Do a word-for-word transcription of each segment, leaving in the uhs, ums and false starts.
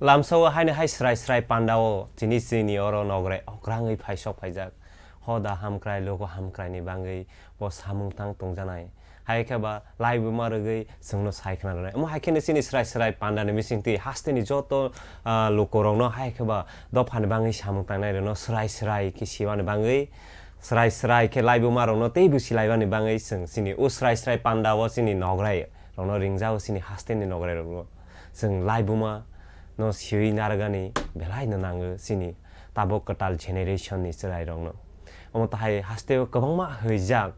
Lamsao haino hai srai srai pandao chini chini oro nograi okrangwi phaisok phaijak. Hoda hamkrai, logo hamkraini bangwi bo samung tang tongjanai. Hai khe ba laibuma rwgwi chwngno sai khna rwnai. Omo hai kheno chini srai srai pandani bisingtwi hasteni joto, ah, lukurokno hai khe ba dophani bangwi samung tangnai rwno srai srai khe siwani bangwi, srai srai khe laibumarokno teibo silaibani bangwi chwng chini o srai srai pandao chini nograi rokno ringjago chini hasteni nograi rokno. Chwng laibuma no siwi narwgani belai no nango chini tabuk kwtal generation ni chwrai rokno. Omo tahai hasteo kwbangma hwijak,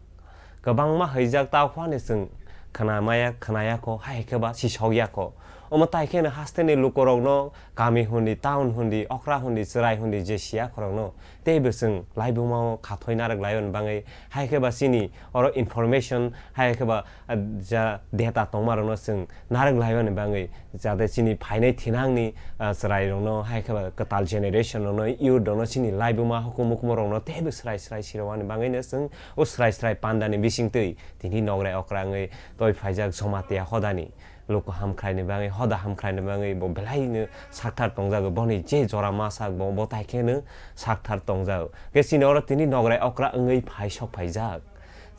kwbangma hwijak ta phano chwng khna maya, khna ya kho, hai khe ba sisok ya kho. Omo tai kheno hasteni lukurokno kami hundi, town hundi, okra hundi, chwrai hundi je siya khorokno teibo chwng laibuma o khathoi narwk laio ni bangwi hai khe ba chini oro information hai khe ba ah, ja data tongmarokno chwng narwk laimani bangwi, jate chini phainai thinangni, ah, chwrairokno, hai khe ba kwtal generation rokno, youth rokno, chini laibuma hukumu hukumu rokno teibo srai srai sirwani bangwino chwng o srai srai pandani bisingtwi tini nograi okra wngwi toi phaijak Jamatia hodani luku hamkhraini bangwi, hoda hamkhraini bangwi bo belaino sakthar tongjago. Boni je jora ma sak bo, bo tai kheno sakthar tongjago. Khe chini oro tini nograi okra wngwi phai sok phaijak.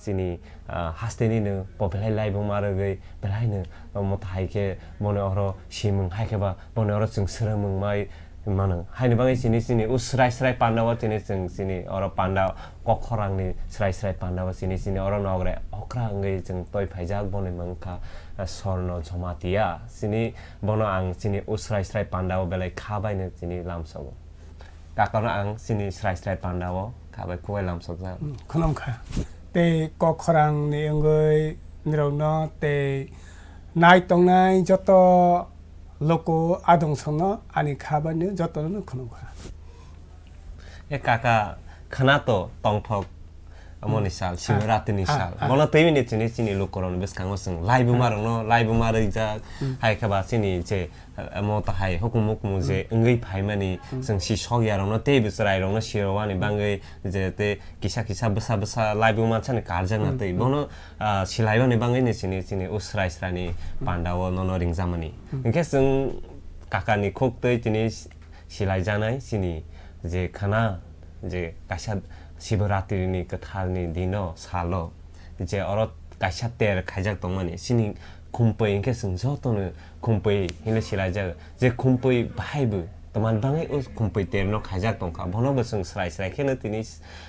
Chini, ah, hasteni no bo belai laibuma rwgwi belaino omo hai khe bono oro simung hai khe ba bono oro chwng swrwngmung mai mano. Haini bagwi chini, chini o srai srai pandao chini chwng chini oro panda kokhorangni srai srai pandao chini, chini oro nogre okra wngwi chwng toi phaijak boni mung kha, ah, Sorno Jamatia. Chini bono ang chini o srai srai pandao belai kha baino chini lamsogo. Kakano ang chini srai srai pandao kha bai kubai lamsokjak. Hmm, khulumkha. Tei kok khorang ni wngwi nirokno tei nai tongnai joto luku adong songno ani kha bai no joto no khulumkha. E kaka, khwna to tongthok amoni sal, Sivaratri ni sal. Bono twi mini chini, chini luku rokni bwskango chwng laibuma rokno, laibuma rwjak, hai khe ba chini je, eh, mo tahai hukumu hukumu je wngwi phaimani, chwng si sok ya rokno tei bwchwrai rokno sirwani bangwi je tei kisa kisa bwsa bwsa laibuma sani karjakna twi. Bono, ah, silaimani bangwi ni chini, chini o srai srai ni pandao nono ringjamani. Hinkhe chwng kaka ni khuk twi tini silaijaknai chini je khwna je kaisa Sivaratri ni kwthar ni dino salo je oro kaisa ter khaijak tongmani chini khumpui hinkhe chwng jotono khumpui hinwi silaijak je khumpui bahai bo tongmani bagwi o khumpui ter no khaijak tongkha bono bo chwng srai srai kheno tini,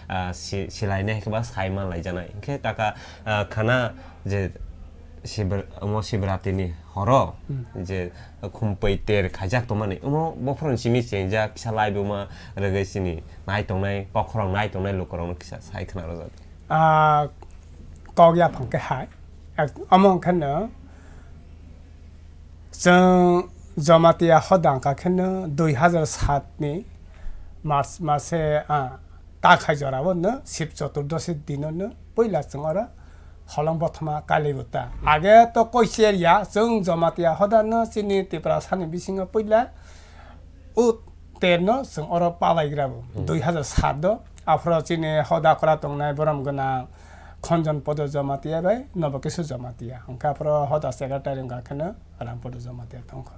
ah, si-, silainai hinkhe ba sai manlaijaknai hinkhe kaka, ah, khwna je Sibra-, omo Sibratini horo je khumpui ter khaijak tongmani, omo bophoroni simi chengjak kisa laibuma rwgwi chini nai tongnai, kokhorok nai tongnai lukurokno kisa sai khna rwjak. Ah, kok yaphang khe hai. Ek-, omo wngkha no chwng Jamatia hoda wngkha khe no dui hazar sat ni March mase, ah, ta khai jorao no Shib Chaturdashi dino no puila chwng oro holong bothoma kailaibota. Age to koi cher ya, chwng Jamatia hoda no chini Tiprasa ni bisingo puila o ter no chwng oro palaigra bo. Dui hazar sat do, aphro chini hoda kora tongnai borom gwnang Khonjon Podo Jamatia bai Nobo Kisu Jamatia. Hwnkhe aphro hoda secretary wngkha khe no Ram Podo Jamatia tongkha.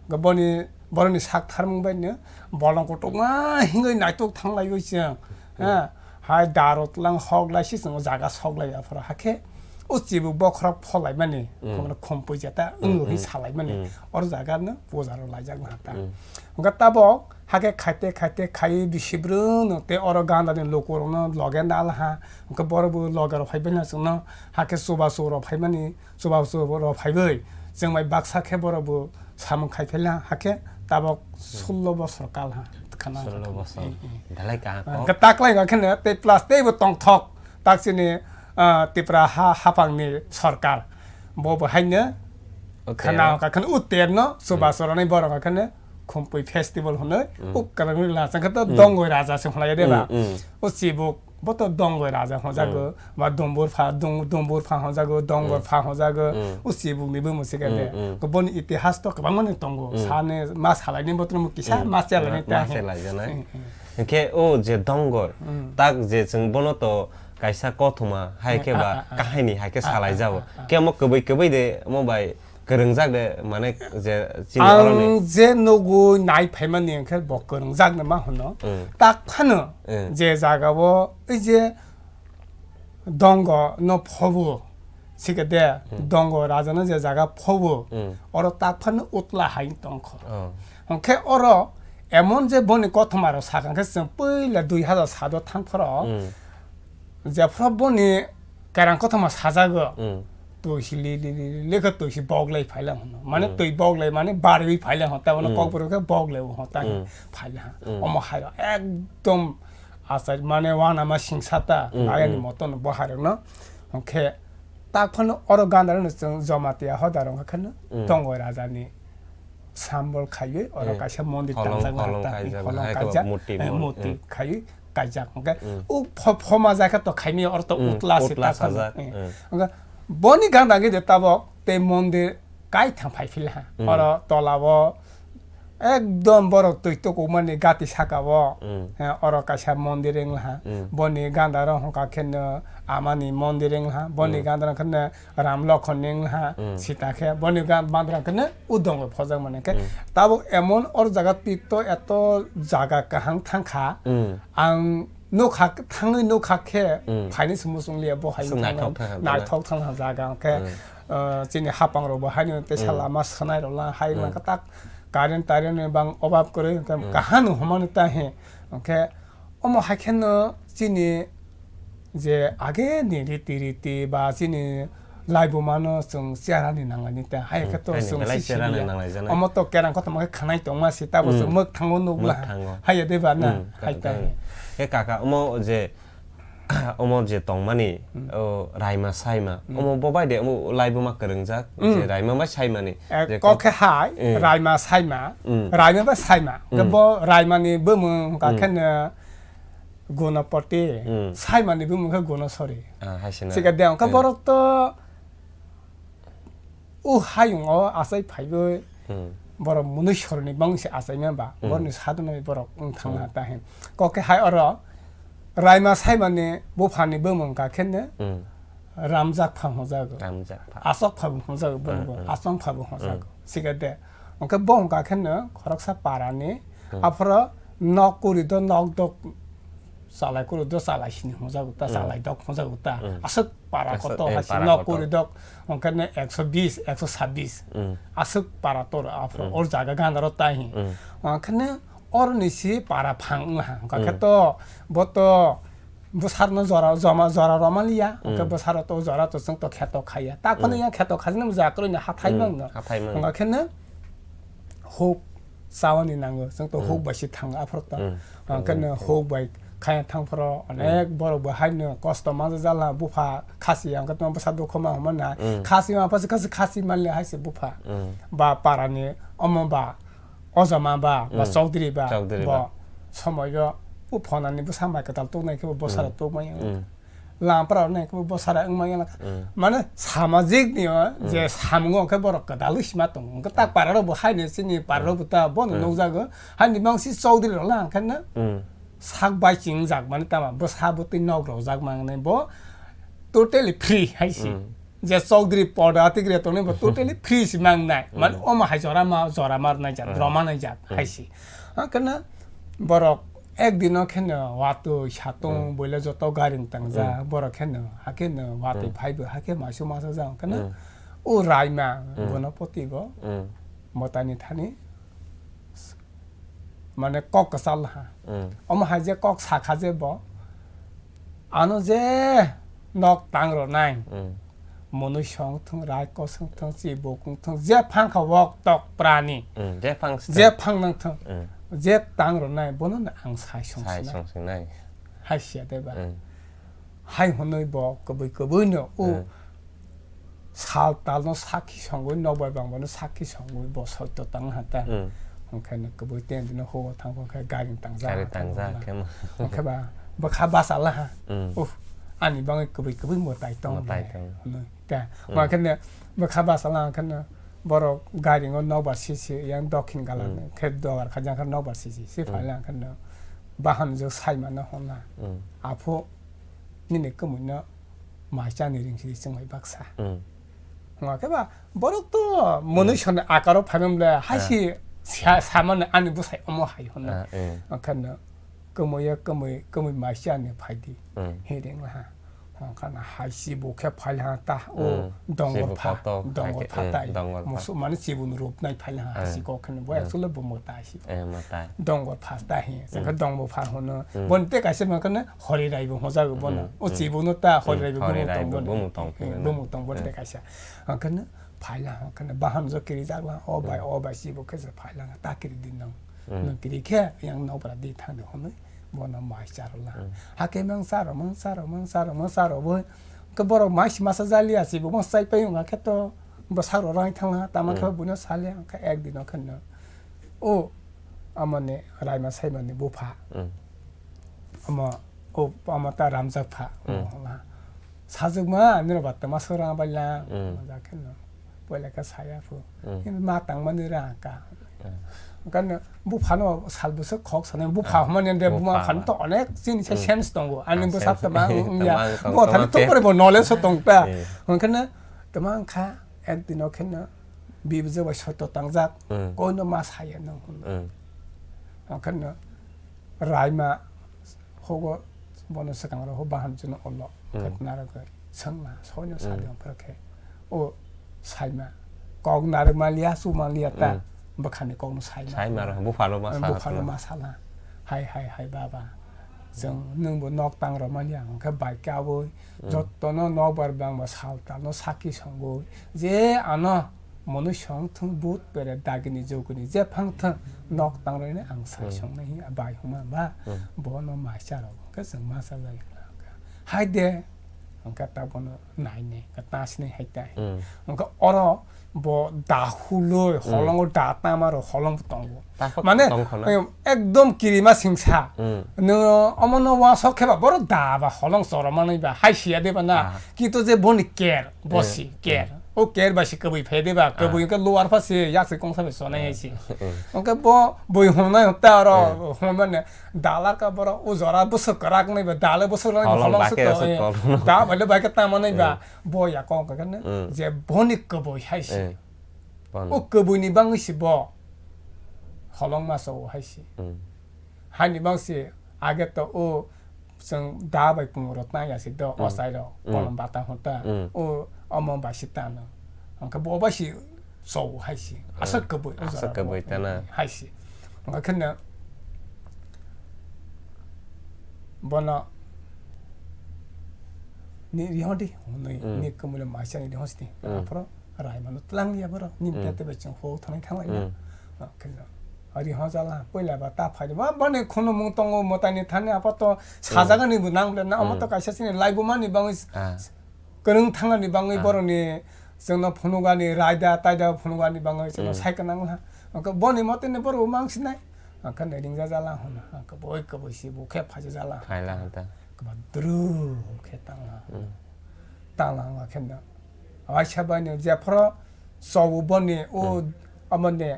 Hwnkhe boni, boroni sak tharmung bai no bolong kotorma hingwi naitok thanglaiwi chwng. Ha, hai daro tlang hok lai si chwng o jaga sok lai aphro hakhe o chibuk bokhorok phol laimani, khumui jeta wng hi sa laimani, oro jaga no puja rok laijak na ta. Hwnkhe tabok hakhe khaite khaite khai bisi bwrwng no tei oro ganda ni luku rok no loge nal ha, hwnkhe borok bo loge rok phai bai no chwng no hakhe chubachu rok phai mani. Chubachu rok phaiwi chwng bai baksa khe borok bo samung khai phaila, hakhe tabok sullo bosor kal ha khana. Sullo bosor. Belai kaham kok. Hwnkhe taklai wngkha kheno tei plus teibo tongthok tak chini, ah, Tipra ha, haphangni sorkar. Bo bo haino khana wngkha kheno o ter no chubachu rokni borok wngkha kheno Khumpui festival hwnwi o kwrwngwi lachang khe to Dongoi Raja se hwnlaiya de ba? O chibuk bo to Dongoi Raja hwnjago, ba Dumbur pha, Dung-, Dumbur pha hwnjago, Dongor pha hwnjago, o chibuk ni bumung se khe de. Ko boni itihas to kwbangma ni tongo. Sani ma salaini bo to kisa ma chelaini ta he. Hwnkhe o je Dongor, tak je chwng bono to kaisa kothoma hai khe ba kahini hai khe salai jago. Khe mo kwbwi kwbwi de mo bai Kwrwngjak de, mane, je chini oroni. Ang je nugwi nai phaimani hwnkhe bo kwrwngjak no ma hwno. Mm. Tak phano Mm. je jaga o ei je dongo no phobo, sikhe de, Mm. dongo raja no je jaga phobo, Mm. oro tak phano utla hai tongkho. Oh. Hwnkhe oro emon je boni kothoma rok sakha khe chwng puila dui hazar sat o thang phoro, Mm. jephuru boni kerang kothoma sajago, Mm. twi si li li li li khe twi si boglai phaila hwno. Mane Mm. twi boglai mane barwi phaila hwno, ta bono Mm. kokborok khe boglai hwno, ta Mm. phaila ha. Mm. Omo hai rok ekdom achai mane wanama singsa ta, Mm, nayani mm. moto no bo hai rok no. Hwnkhe tak phano oro ganda rok no chwng Jamatia hoda rok khe no Mm. Tongoi raja ni sambol khaiwi oro Mm. kaisa mondir Holong, tangjak holong ta, kaijak, holong hai kaijak, murti eh, mon-, murti mm. khaiwi kaijak. Hwnkhe Mm. u pho-, phoma jai khe to khaimya oro to Mm, utla se utla ta phano. sajak, Eh. mm. Hwnkhe boni gana gede tabok tei mondir kaithang phai phila ha. Mm. Oro tola o ekdom borok twi tukukmani gati saka o. Mm. Eh, oro kaisa mondir wng ha. Mm. Boni ganda ro hwnkha khe no amani mondir wng ha. Boni Mm. ganda ro khe no Ram Lokhon ni wng ha, Mm. sita khe, boni ga-, bandra khe ne u dongo phojak mane khe. Mm. Tabuk emon or jaga tito eto jaga kaham thangkha, Mm. ang nukha, thangwi nukha khe Mm. phaini se muchung liya bo hai Aswk thangna, naithok thangha naithok thangha jaga khe, Mm. uh, chini hapang rok bo haino tesa Mm. lama sanai rok la hai Mm. langkha tak current tarent ni bang obab kwrwi hwnkhe Mm. kaham no hwnmani ta he hwnkhe Omo hai kheno chini je age ni riti riti ba chini laibuma no chwng chera ni nang lai ni ta hai khe to Hmm, hai ni chwng belai si chera ni sini ya. Nang lai janai. Omo to kerang kothoma khe khanai tongma si tabo Hmm. chwng mwk thango nukla. Mwk thango. Hai ya de ba na Hmm, hai ta kaka. He. He kaka omo je omo je tongmani Hmm. o raima saima Hmm. omo bo bai de omo laibuma kwrwngjak Hmm. je raima bai saimani Eh, je kok khe hai, Mm. Raima Saima, Mm. Raima ba Saima. Khe Mm. bo Raima ni bumung hwnkha Mm. khe no Gunopoti, Mm. Saima ni bumung khe Gunosori. Ah, hai se na. Sikha de, hwnkhe Mm. borok to o hayung o achai phaiwi Mm. borok Muniswr ni bangsi achai ma ba, Mm. borok ni sadhana bai borok wng thang Mm. na ta hin. Kok khe hai oro Raima Saima ni bupha ni bumung hwnkha khe no Mm. Ramjak pha hwnjago. Ramjak pha. Asok pha bo hwnjago, bono Mm, bo mm. Asong pha bo hwnjago. Mm. Sikha de. Hwnkhe bo hwnkha khe no khoroksa para ni, Mm. aphoro nok kuri do nok dok, chalai kuri do chalai sini hwnjago ta, Mm. chalai dok hwnjago ta. Mm. Aswk para Aswk, koto eh, hai si para nok koto. Kuri dok, hwnkhe no ekso bis, ekso sabis. Mm. Aswk para tor aphoro Mm. or jaga gana ro tai hi. Mm. Hwnkhe no or ni si para phang wng ha. Hwnkha khe Mm. to bo to Bwsarno jora, joma, jora rwmani ya, hwnkhe Mm. bwsaro to jora to chwng to kheto khaiya. Ta phano Mm. yang kheto khajani mo jaga kwrwini hathai Mm. mangno. Hathai mangno. Hwnga kheno huk chawani nango, chwng to Mm. huk bai se thango aphuru to. Mm. Hwnga kheno Mm. huk bai khaya thang phuru Mm. onek borok bo haino kosto manjak jala bupha khasi ya, hwnkhe tamo bwsa dukhu ma hwnmani ya. Mm. Khasi ma phasi khasi, khasi manle hai se bupha. Mm. Ba parani omo ba. Ojoma ba, ba Mm. Chaudhary ba, Chaudhary bo ba. Somoyo o phonani bwsa mai kwtal tuknai khe bo bwsara Mm. tukmaya. Mm. Lampra rok nai khe bo bwsara wngmaya. Mm. Mane samajik ni o Mm. je samung o khe borok kwtal wi sima tongo. Hwnkhe tak para rok bo haino chini para rok bo ta bono Mm. nukjago. Haini bangsi Chaudhary rok lang khe no Mm. sak bai ching jak mani tama bwsa bwtwi nok rok jak mangnai bo totally free hai si. Mm. Je Chaudhary poda tigre tongnai bo totally free si mangnai. Mane Mm. omo hai jora ma, jora mar nai jat, Mm. drama nai jat, Mm. hai si. Ha, kana borok ek dino kheno watwi, satung, Mm. boila joto gari tang ja, Mm. borok kheno, ha kheno watwi Mm. phai bo, ha khe maisu masa ja, kana Mm. o Raima, Mm. Gunopoti bo, Mm. Motani thani, mane kok kwchal ha. Mm. Omo hai je kok sakha je bo, ano je nok tang rwnai, Mm. Monui song thung, rai kosong thung, chi bokung thung, je phang kha wok tok prani, Mm. Je phang je phang nang thung, Mm. je tang rwnai, bono no ang sai song Sai sinai. Song sinai. Hai sia de ba. Mm. Hai hwnwi bo kwbwi kwbwi no o Mm. sal tal no sakhi songwi, nokbar bang bono sakhi songwi bo soito tang ha ta. Mm. Hwnkhe no kwbwi ten dino ho thang hwnkhe gari tang ja Gari ha tang ja thang khe ma. Hwnkhe ba bwkha basa la ha. Mm. Uff, ani bangwi kwbwi kwbwi mwtai tong Mwtai le tong. Hwnwi ta. Mm. Hwnkhe no bwkha basa la hwnkhe no borok gari o nokbar sisi yang dokhin gala Mm. khe dogar kha jang khe nokbar sisi si Mm. phaile hwnkhe no bahan jo sai mano hwnna. Mm. Aphu nini kwmwino mai chani ring si chwng bai baksa. Mm. Hwnga khe ba, borok to mwnwi soni akaro phaimani le, hai si sa-, samani ani bwsai omo hai hwnwi. Ah, eh. Onkha no, kwmwi ya kwmwi, kwmwi maisi ani phaidi. Hmm. Hiring laha. Onkha no hai si bo khe phai laha ta, o Hmm. dongor Sibo pha, koto dongor hai pha khe, tai. Hmm, dongor pha. Musu-, mane chibun rup nai phai laha hai si Eh. kok khe no, bo Eh. actually bo mo ta si. Eh, mo tai. Dongor pha ta hi. Onkha Hmm. dongor pha hwnwi. Hmm. Bon te kaisa ma khe no, Hori Rai bo hojago bono. Hmm, O hmm. chibuno ta Hori Hmm, Rai bo Hori bumung Rai tong bo bono. bumung tong Hmm, philino. bumung tong bono Hmm. te kaisa. Hwnkhe no phaila hwnkhe no bahan jo kiri jak la, o bai, Hmm. o bai chibo khe se phaila ta kiri di nang. Hmm. Nang kiri khe yang nok bra di thang di hwnwi bono mai charo la. Hmm. Hakhe mang charo, mang charo, mang charo, mang charo bo. Khe borok mai si masa jali asi bo, mang chai pai wngkha khe to bo saro rang thang la, tama khe Hmm. buino sali hwnkhe ek dino khe no. O amoni Raima Saimani bupha. Hmm. Omo, o, omo ta ramjak pha, omo Mm. hwnla. Sajwkma, nini ba twma swrang bai lang, Mm. omo jak khe no. Poila khe saya phu. Mm. Hini ma tangmani rang ka. Mm. Onkha no, buphano sal bwswk khok sanai, bupha Ah, hwnmani de, buma bupha phan ba. to onek chini se Mm. sense tongo. Ani Ah, bwsa sense. twma, mm, Twma ya. ang tong, Bo thani twma to te. pore bo knowledge so tong ta. Eh. Onkha no, twma wngkha, ek dino khe no, bibjwk bai soito tangjak, Mm. koino ma saya nang hwnwi. Mm. Onkha no, Raima, Hogo bono swkang rok ho bahan chwngno ulo Hmm. khe narwgwi swngna soino Hmm. sadi ongphuru khe o saima kok narwk manliya, chu manliya ta Hmm. bwkhani kokno saima. Saima rok buphano ma Hmm, sa buphano hwnkhe. ma sala. Hai, hai, hai, baba. Chwng nwngbo nok tang rok manliya, hwnkhe bai khe aboi Hmm. jottono nokbar bangma sal talno saki songwi je ano Mwnwi song thung, bhut pere dagini jogini jephang thung, nok tangrwini ang sai Hmm. songnai hi bai hwnma ba, Hmm. bono mai charok hwnkhe chwng ma chajak hai de, hwnkhe ta bono nainai, hwnkhe ta sinai hai tai. Hmm. Hwnkhe oro bo da huloi, Hmm. holongo da tama rok holong tongo. Takhuk Mane, tongkho na? Em, ekdom kirima singsa. Hmm. Nwng omono wasok kheba, boro da ba holong choromani ba, hai siya de ba na. Ah. Kintu je boni care, bo Eh, si care. eh. O care ba si kwbwi phe de ba, Ah. kwbwi hwnkhe lower pha si, yak si kongsa bai sonai hai si. Eh. Hwnkhe bo bui hwngnai hwnkhe oro Eh. hwnmani dalar ka boro o jora bwswk kwrak nai ba, dale bwswk rok Holong holong ba suk khe to, suk eh. to. Da bai le bai khe tamo nai ba, Eh. bo ya kong ka khe ne, Hmm. je boni kwbwi hai si. Eh. Bono. O kwbwini bangwi si bo holong ma so hai si. Hmm. Hani bang si age to o chwng da bai pungo rok tang ya si do, Hmm. o sai rok, Hmm. kolom bata hota. Hmm. O omo bai si tano. Hwnkhe bo bai si so hai si. Hmm. Aswk kwbwi, o Aswk jora kwbwi bo tana. Hai si. Hwnkhe no bono ni rihon di, hwnwi Hmm. ni kwmwile maisa ni rihon si di. Hmm. Aphro Raimano twlang ya borok, nini Hmm. tete bai chwng hok thanai thanglai ya. Hmm. Ah, khe no. Ari ho jala, poila ba ta phai ba, bani khunu mung tongo, mwtai ni thani apa to Hmm. sajagani bo nang le na, omo to Hmm. kaisa chini laibuma ni bangwi s-, Ah. kwrwng thangani bangwi Ah. boroni chwngno phunugani, raida taida phunugani bangwi chwngno Hmm. sai kanang ha. Oke boni mote ni borok mang sinai. Oke ne ringja jala hwn. Oke boi khe boi si bo khe phaja jala. Phaila hwn ta. Kaba dru khe tang ha. Hmm. Tang ha khe no. Waisa bai no jephoro chobo boni o Hmm. amoni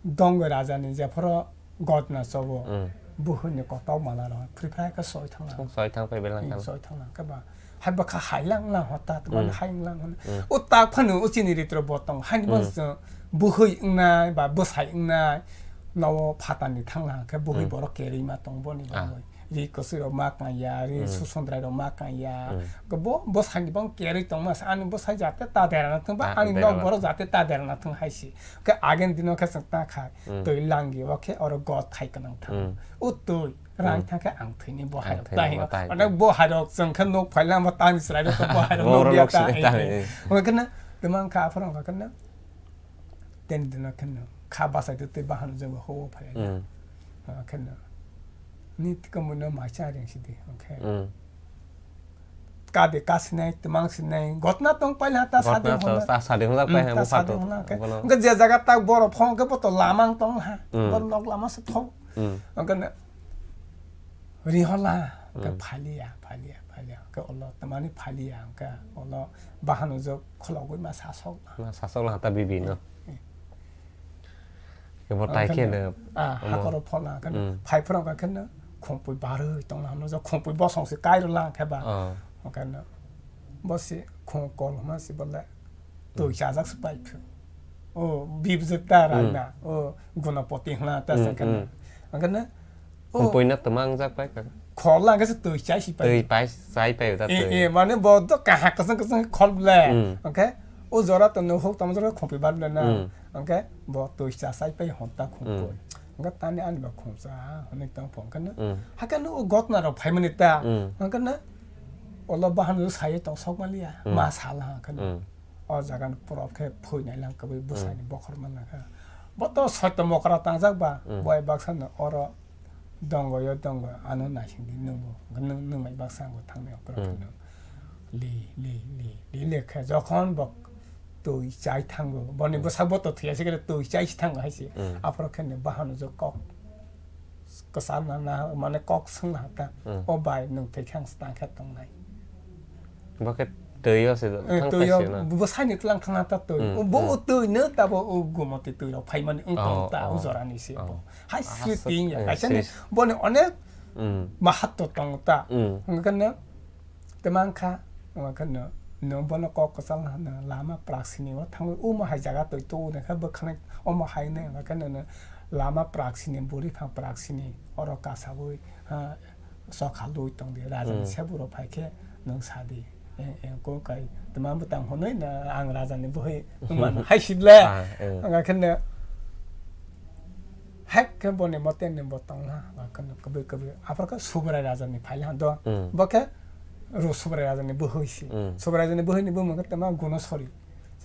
dongwi raja ni jephoro gotna chobo Hmm. buhuni kotok mala rok phri phai khe soi thang Song soi thang pai belang Hmm, khe. Soi thang lang khe ba hai bwkha hai lang lang hota tma Hmm. hai lang lang Hmm. o tak phano o chini ritro botong hai ni Hmm. bang buhwi wngnai ba bwsai wngnai no phatani thang lang khe buhwi Hmm. borok kerwi ma tong boni Ah. bagwi. Ri kwswi rok ma kang ya, ri Hmm. susundrai rok ma kang ya. Hmm. Bo, bo sai ni bang kerwi tong ma sa, ani bo sai jate ta dera na thung ba, Ah, ani dera nok na borok thung. Jate ta dera na thung hai si. Khe agen dino khe chwng ta khai, Hmm. twi langi o khe oro got khai kanang thang. Hmm. O twi, rai Hmm. thang khe ang thwi ni bo hai Ang rok thwi ni tai bo hino. Tai. Ane bo hai rok chwng khe nok phai lang ba tani chwrai rok bo hai rok Bo nok oro dia nok ta sini ai tai. Hwnkhe na, twi mang kha aphor wngkha khe na. Teni dino khe no kha bachai twi twi bahan jagao ho phai ya. Hmm. Ah, khe no. Ni twi kwmwi no mai cha ring si di, okay. Hmm. Ka de ka sinai, twmang sinai, gotna tong paila ta sa de Gotna to honna. Ta sa de honna Hmm, pai ta ha, sa bupha de to. Honna, okay. Bono. Hwnkhe je jaga ta borok phone khe bo to lamang tong ha. Hmm. Bor nok lama se thok. Hmm. Hwnkhe no. Rihola, hwnkhe Hmm. phaliya, phaliya, phaliya, hwnkhe ulo twmani phaliya, hwnkhe ulo bahan ujok khologwi ma sasok. Ma sasok la ta bibi no. Hmm. Kebo tai khe no. Ah, omo. Hakoro phola, hwnkhe no. Hmm. Phai phwrwng khe no, khongpui barwi tongla hwnwi, khongpui bosong se kairo lang khe ba. Oh. Hwnkhe no, bo se khong kol hwnma se bo le. twi chajak se pai phu. O bibjwk ta rai na, o gunapoti hwna ta se khe na. Ang khe na, o Kumpui na twma wngjak pai kha. Khorla ang khe se twi chai si pai. Twi pai chai pai ta twi. E, e, mane bo do kaha kwchwng kwchwng khol ble. Ang khe o jora to no huk tamo jora khumpi bar ble na. Ang khe bo twi cha chai pai hon ta khumpi. Ang khe tani ani ba khumsa, hwnwi tong phung khe na. Ha khe no o gotna rok phai mani ta. Ang khe na, olo bahan rw sai tong sok mali ya. Ma sal ha khe na. O jaga ni pura khe phui nai lang kwbwi bwsai ni bokhor man kha. Bo to soito mokra tangjak ba, bo ai baksa no oro dongo yo dongo, ano naising di nungbo, nung, nung mai baksa ango thang nai opor khe nung. Li, li, li, li le khe jokhon bo twi chai thango, boni bwsa bo to thwi asi khe twi chai si thango hai si. Aphoro khe ni bahan jo kok kwchar na, na, mane kok swng na ta. O bai nung thwi khang stang khe tong nai. Bo khe twi o se Eh, thang twi o paisi na. Bo sai ni tlang thang ta twi. O bo o twi no ta bo o gumoti twi rok phai mani wng tong ta o jora ni se bo. Hai sri ting ya kaisa ni boni onek mahatto tong ta. Hwnkhe no temang kha, hwnkhe no, no bono kok kwchal na lama praksini o thangwi omo hai jaga twi tu ne kha bwkhani omo hai ne hwnkhe no lama praksini buri phang praksini oro kasawi ha, sok halwi tong di, raja ni seburo phai khe nwng sa di. Eng, eng, ko kai, tma bwtang hwnwi na ang raja ni bwhwi wngmano hai si ble. Ah, eng. Ang khe no, hek khe boni mote ni bo tong na, ang khe no kwbwi kwbwi. Aphor khe Subrai raja ni phai ha do. Bo khe ro Subrai raja ni bwhwi si. Subrai raja ni bwhwi ni bumung khe tma Gunosori.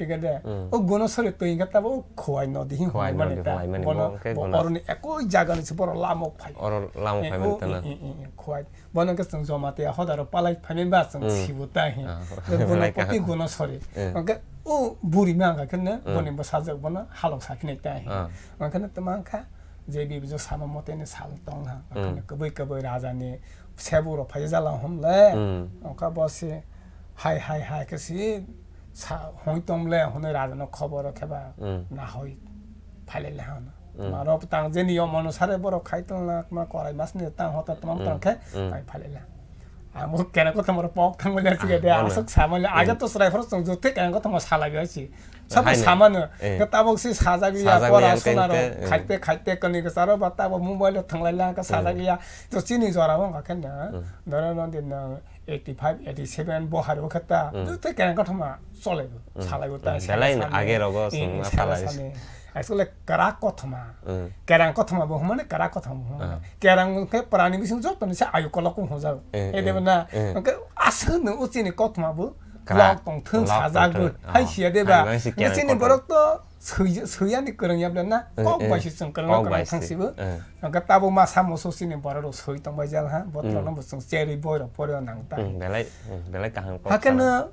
Chikade, o Gunosori twi hwnkhe tabo o Khowai nodi hin Khowai hwnwi mani nodi ta. Hwnwi mani, Bono, bo hwnkhe bo Gunos- oroni ekoi jaga ni se borok lama phai. Oro lama Eh, phai mani o, ta na. Eh, eh, eh, Khowai. Bono hwnkhe chwng Jamatia hodaro palai phaimani ba chwng sibo ta hin. Ah. Bono belai poti kaham. Gunosori. Eh. Hwnkhe o buri ma hwnkha khe no, boni bwsajwk bono halok sa khinai ta hin. Ah. Hwnkhe no tma hwnkha, je bibijwk sama mote ni sal tong ha. Hwnkhe no kwbwi kwbwi raja ni sebuk rok phai jala hom le. Hwnkha bo se hai hai hai khe si sa hoi tong le hwnwi raja no khobor rw khe ba nahoi phailai le hano. Tma rok tang je niyom onusare borok khai tong na tma korai mas ni tang hota tma tang khe tai phailai le. Amo kena kothoma rok pok thang mali asi de aswk sa mali aga to chwrai phoro chwng jothe kena kothoma salai asi. Sabo samano ke tabok si sajak ya pora sona rok khaite khaite kani ke saro ba tabo mobile thang lai la ka sajak ya to chini jora wng kha khe na dara no din na eighty five, eighty seven bo hari bo khe ta, tei kerang kothoma cholai bo, salai bo, tai belai salai no sani, age rogo eh, songma salai salai. Sani. Actually, kerang kothoma. Kerang kothoma bo humane kerang kothoma humane. Kerang khe prani bising joto ni se ayu kolok ko hujak. Eh, eh, de na. Ke aswk no uchini kothoma bo lok tong thung sajak bo. Hai siya de ba. Hai, bai si kerang kothoma. Uchini borok to Sui-, suiyani kwrwng ya ble na, eh, kok bai se chwng kwrwngno kwrwng thang si bo. Hwnkhe tabuk ma samo so chini borok rok sui tong bai jal ha, botrok no bo chwng cherwi boi rok poryo nang ta. Belai, belai kaham kok. Hakhe no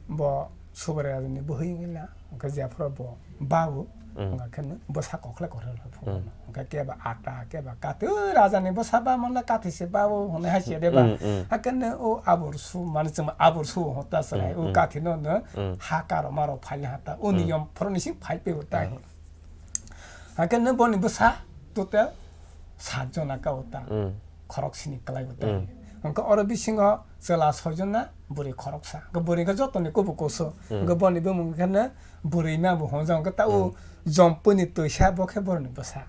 bo Subrai raja ni bwhwi wngwi la, hwnkhe jephuru bo ba o, hwnkhe no bwsa kokhle kokhle rw phuru no. Hwnkhe keba ata, keba kathi, o raja ni bwsa ba manla kathi se ba o, hwnwi hai se de ba. Hakhe no o abor su, mani chwng abor su hota chwrai, o kathi no no, ha karo maro phai ha ta, o niyom phuru ni sing phai pe o ta. Hakhe no boni bwsa total sat jona ka o ta. Khorok sini kwlai o ta. Hwnkhe oro bisingo chwla soi jona bwrwi khoroksa. Hwnkhe bwrwi khe joto ni kubu kusu. Hwnkhe boni bumung khe no bwrwi ma bo hwnjak. Hwnkhe ta o jompui ni twisa bo khe borok ni bwsa.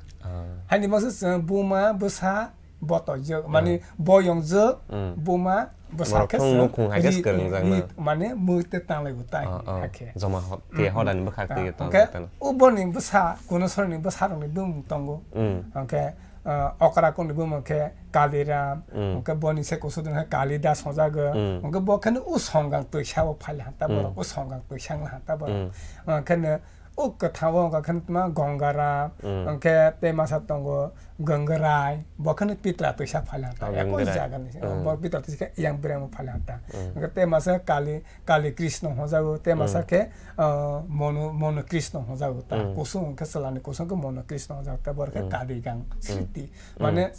Haini masa chwng buma bwsa boto jwk, mani boyong jwk, buma bwsa khe chwng nukhung hai khe ri-, kwrwng jak na. Ri-, mani mui te tanglai bo tai hakhe. Joma ho-, te hodani bwkhak te tong hwnkhe tong. O boni bwsa, Kunosor ni bwsa rok ni bumung tongo. Hwnkhe, ah, okra kok ni bumung khe Kaliram, hwnkhe boni se kusu dun khe Kalidas hwnjago. Hwnkhe bo khe no o Songang twisa o phai ha ta borok, o Songang twisa wng ha ta borok. Hwnkhe no O kwthao wngkha khe tma Gongara, hwnkhe tei masa tongo Gongrai, bo kheno Pitra twisa phalangta, ekoi jaga ni, bo Pitra twisa khe yang bereng phalangta. Hwnkhe tei masa Kali, Kali Krishna hwnjago, tei masa khe, ah, Mono, Mono Krishna hwnjago ta. Kusung hwnkhe chwla ni kusung khe Mono Krishna hwnjago ta, bo khe Kaligang, Sriti. Mane,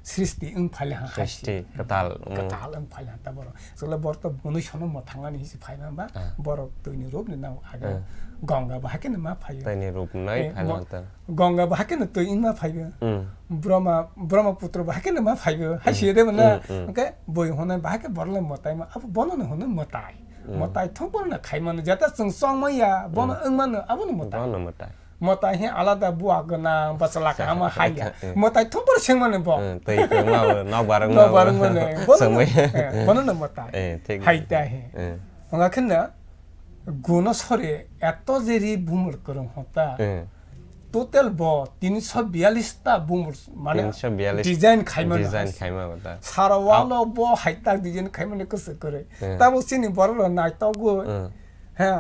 Srishti wng phai le ha hai se. Srishti kwtal wng. Kwtal wng phai le ha ta borok. Chwla borok to mwnwi sono mwthang ani hinwi phai ma ba, borok twi ni rup ni nang age. Gonga bo hakhe no ma phai o. Twi ni rup nai phai ma ta. Gonga bo hakhe no twi wng ma phai o. Brahma, Brahmaputra bo hakhe no ma phai o. Hai se de mane. Hwnkhe boi hwnwi bo hakhe borok le mwtai ma. Abo bono no hwnwi mwtai. Mwtai thumphuru no khaimano, jeta chwng chongmaya, bono wngmano, abono mwtai. Bono mwtai. Mwtai he alada bua gwnang, bwchwla kaham hai ya. Mwtai thumphuru sengmani bo. Tei kwma bo, nok barang Nok barang mani. Bono no, eh, bono no mwtai. Eh, thik. Hai ta he. Wngkha khe no, guno sori eto jeri bumul kwrwng hota. Total bo tinsho biyalish ta bumul, mane tinsho biyalish design khaimani design hai. Khaima bo ta. Sara walo bo hai tak design khaimani kwswk kwrwi. Tamo chini borok rok naitogwi. He,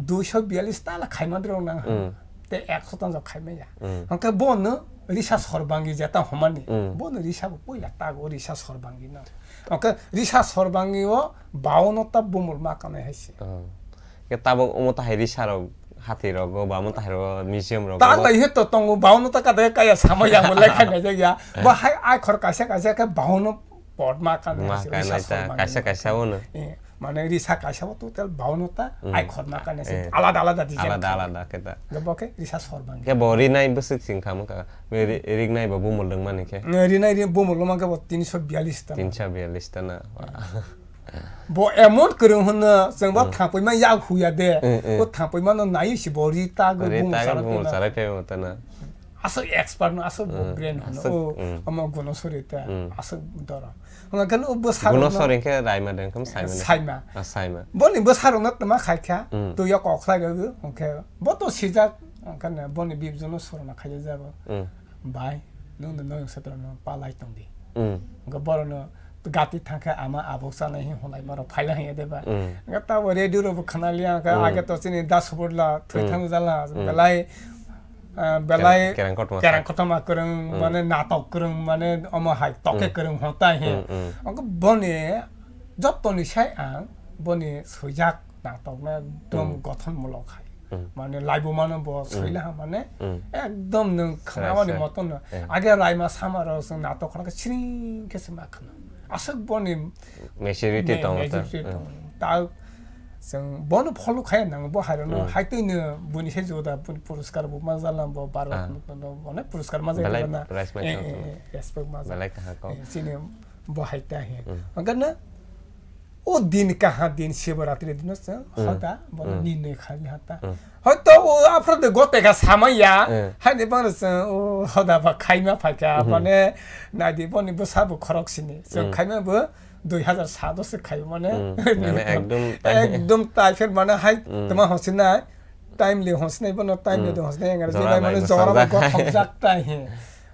duisho biyalish ta la khaimani rok nang. Te ekso ta jok khaimaya. Hwnkhe bono risa sorbangi jeta homani. Bono risa bo puila tago risa sorbangi no. Hwnkhe risa sorbangi o baono ta bumul ma kanai hai se. Ke tabuk omo tahai risa rok, hati rogo, ba omo tahai rogo, museum rogo. Ta lai he to tongo, baono ta kata kaya sama ya mo lekha na ya. Ba hai ai khor kaisa kaisa ke baono pot ma kan ma kan risa ta sorbangi kaisa kaisa ono. Eh, mane risa kaisa bo total baono ta ai khor ma kan se alada alada design. Alada alada ke ta. Bo ke risa sorbangi. Ke bo rinai bwswk sing kha mo ka. Rinai bo bumul dong mani ke. Rinai ri bumul lo ma ke bo tinsho biyalish ta. Tinsho biyalish ta na. Bo emon kwrwng hwnno, chwng bo thangpaima yak huya de. Bo thangpaima no naiwi si bo ri ta go bumung chara paima. Chara paima ta na. Aswk expert no, aswk bo brain hwnno. Aswk, o, omo guno sori ta, aswk doro. Hwnga khe no bo saro no. Guno sori khe raima de, khe saima de. Saima. Ah, saima. Boni bo saro no tma khai kha, to ya kok khlai rw, hwnkhe bo to sijak, hwnkhe boni bibjo no soro na khai jabo. Bai, nwng no noyong setra no palai tong di. Hwnkhe borok no gati thangkhe ama abuk chanai hi honai borok phaila hiya deba. Hwnkhe tabo radio rok bo khana liya hwnkhe age to chini da subur la thwi thang jala belai, ah, belai kerang kothoma kerang kothoma kwrwng mane natok kwrwng mane omo hai toke kwrwng hota hi. Hwnkhe boni joto ni sai ang boni swijak natok na ekdom gothon mulok hai. Mane laibuma no bo soila ha mane ekdom nwng khna mani moto no. Age raima sama rok chwng natok khna khe siring khe se ma khna. Aswk boni maturity tongo ta. Maturity tongo. Ta chwng bono follow khai nang bo hai rok no hai twi no buni se joda buni puruskar bo ma jala bo baro no bono puruskar ma jala na. Belai prize ma jala. Respect ma jala. Belai kaham ko. Chini bo hai ta he. Hwnkhe no O din kaha din Shivaratri dino se hoda bono nini khaini hata. Hoito o aphra de gote ka samaya haini bang se o hoda ba khaima phaika bane nadi boni bwsa bo khorok sini. Se khaima bo dui hazar sat o se khai mane. Mane ekdom tai. Ekdom tai pher mane hai tama hosinai timely hosinai bono timely de hosinai engra jora jilai mane bai jora ba masajak. Gothok jak tai he.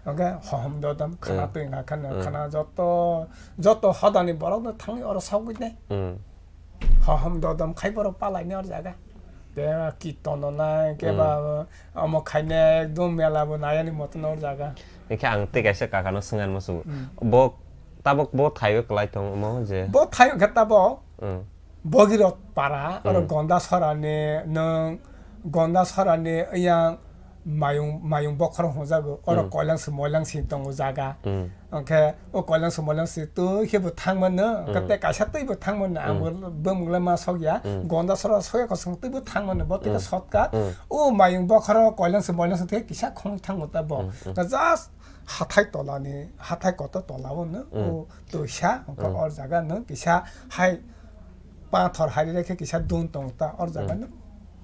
Oke hohom dodom khana twi na khana khana joto Joto hodani borokno thangwi oro sogwi nai. Hohom dodom khai borok palaini or jaga. Te kirtono nai keba omo khaine ekdom mela bo nayani moto nor jaga. Hingke ang tei kaisa kakano swngan muchungo. Bo tabok bo thaio kwlai tongo omo je. Bo thaio khe tabok. Bogirok para oro Gonda Sorani nwng Gonda Sorani yang mayung mayung bokhorok hwnjago oro koilang se moilang se tongo jaga. Hwnkhe o koilang se moilang se twi khe bo thangmano hwnkhe tei kaisa twi bo thangmano ang bo bumung le ma sok ya Gonda Sora soya kosong twi bo thangmano bo twi shortcut o mayung bokhorok koilang se moilang se twi kisa khong thangmo ta bo just hathai tola ni hathai kotor tola o no o twisa hwnkhe or jaga no kisa hai pathor hari rekhe kisa dun tong ta or jaga no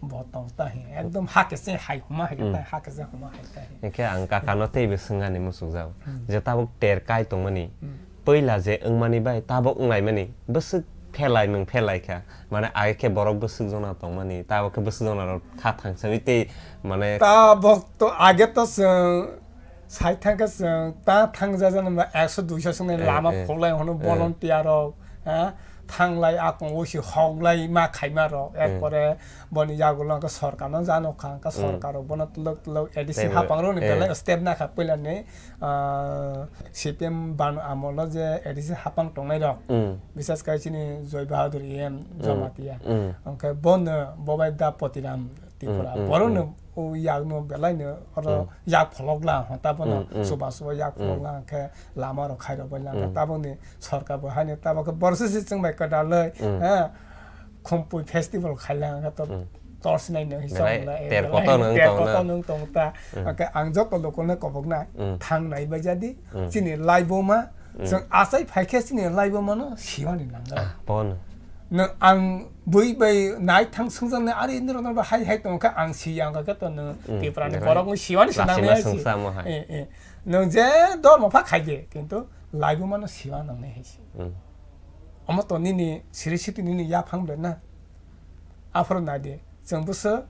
bo tong ta he ekdom ha kese hai huma hai ta ha kese huma hai ta he. Hingke ang kaka no teibo swngani muchungjak je tabuk ter kai tongmani puila je wngmani bai tabuk wnglaimani bwswk phelai mung phelai kha mane age khe borok bwswk jona tongmani tabuk khe bwswk jona rok kha thangsawi tei mane tabuk to age to chwng Sai thangkhe chwng ta thangjajaknai ba ekso duiso swngnai lama phoklai hwnwi volunteer rok, ha, thanglai akung o si hoklai ma khaima rok, erpore boni yagulo hwnkhe sorkarno jano kha, hwnkhe sorkar rok bono twlwk twlwk A D C hapang rokni belai step nakha puilani, ah, C P M ban amolo je A D C hapang tongnai rok, bisas khai chini Joy Bahadur E M Jamatia, hwnkhe bono bobai da Potiram Tripura. Borokno o yakno belaino oro yak pholokla, hota bono chuba chuba yak pholokla, hwnkhe lama rok khairok bai langkha. Tabukni sorkar bo haino tabuk khe borok se chwng bai kwdalwi, ha, Khumpui festival khaila, hwnkhe to torsinai no hisab belai wngla, ter kotor nwng ter tongna. Kotor nwng tong ta. Hwnkhe ang joto lokolno koboknai, thangnai bai jadi, chini laibuma, chwng achai phaikhe chini laibumano siwani nango. Ah, bono. Nwng ang bui bai nai thang sungjaknai ari nirok no hai hai tongkha ang si yang kha to nwng Tiprani borok ni siwani se nangnai si. Nwng je dor mapha khaide kintu laibuma no siwa nangnai hai si. Omo to nini siri siti nini yaphang ble na. Aphuru naidi, chwng bwswk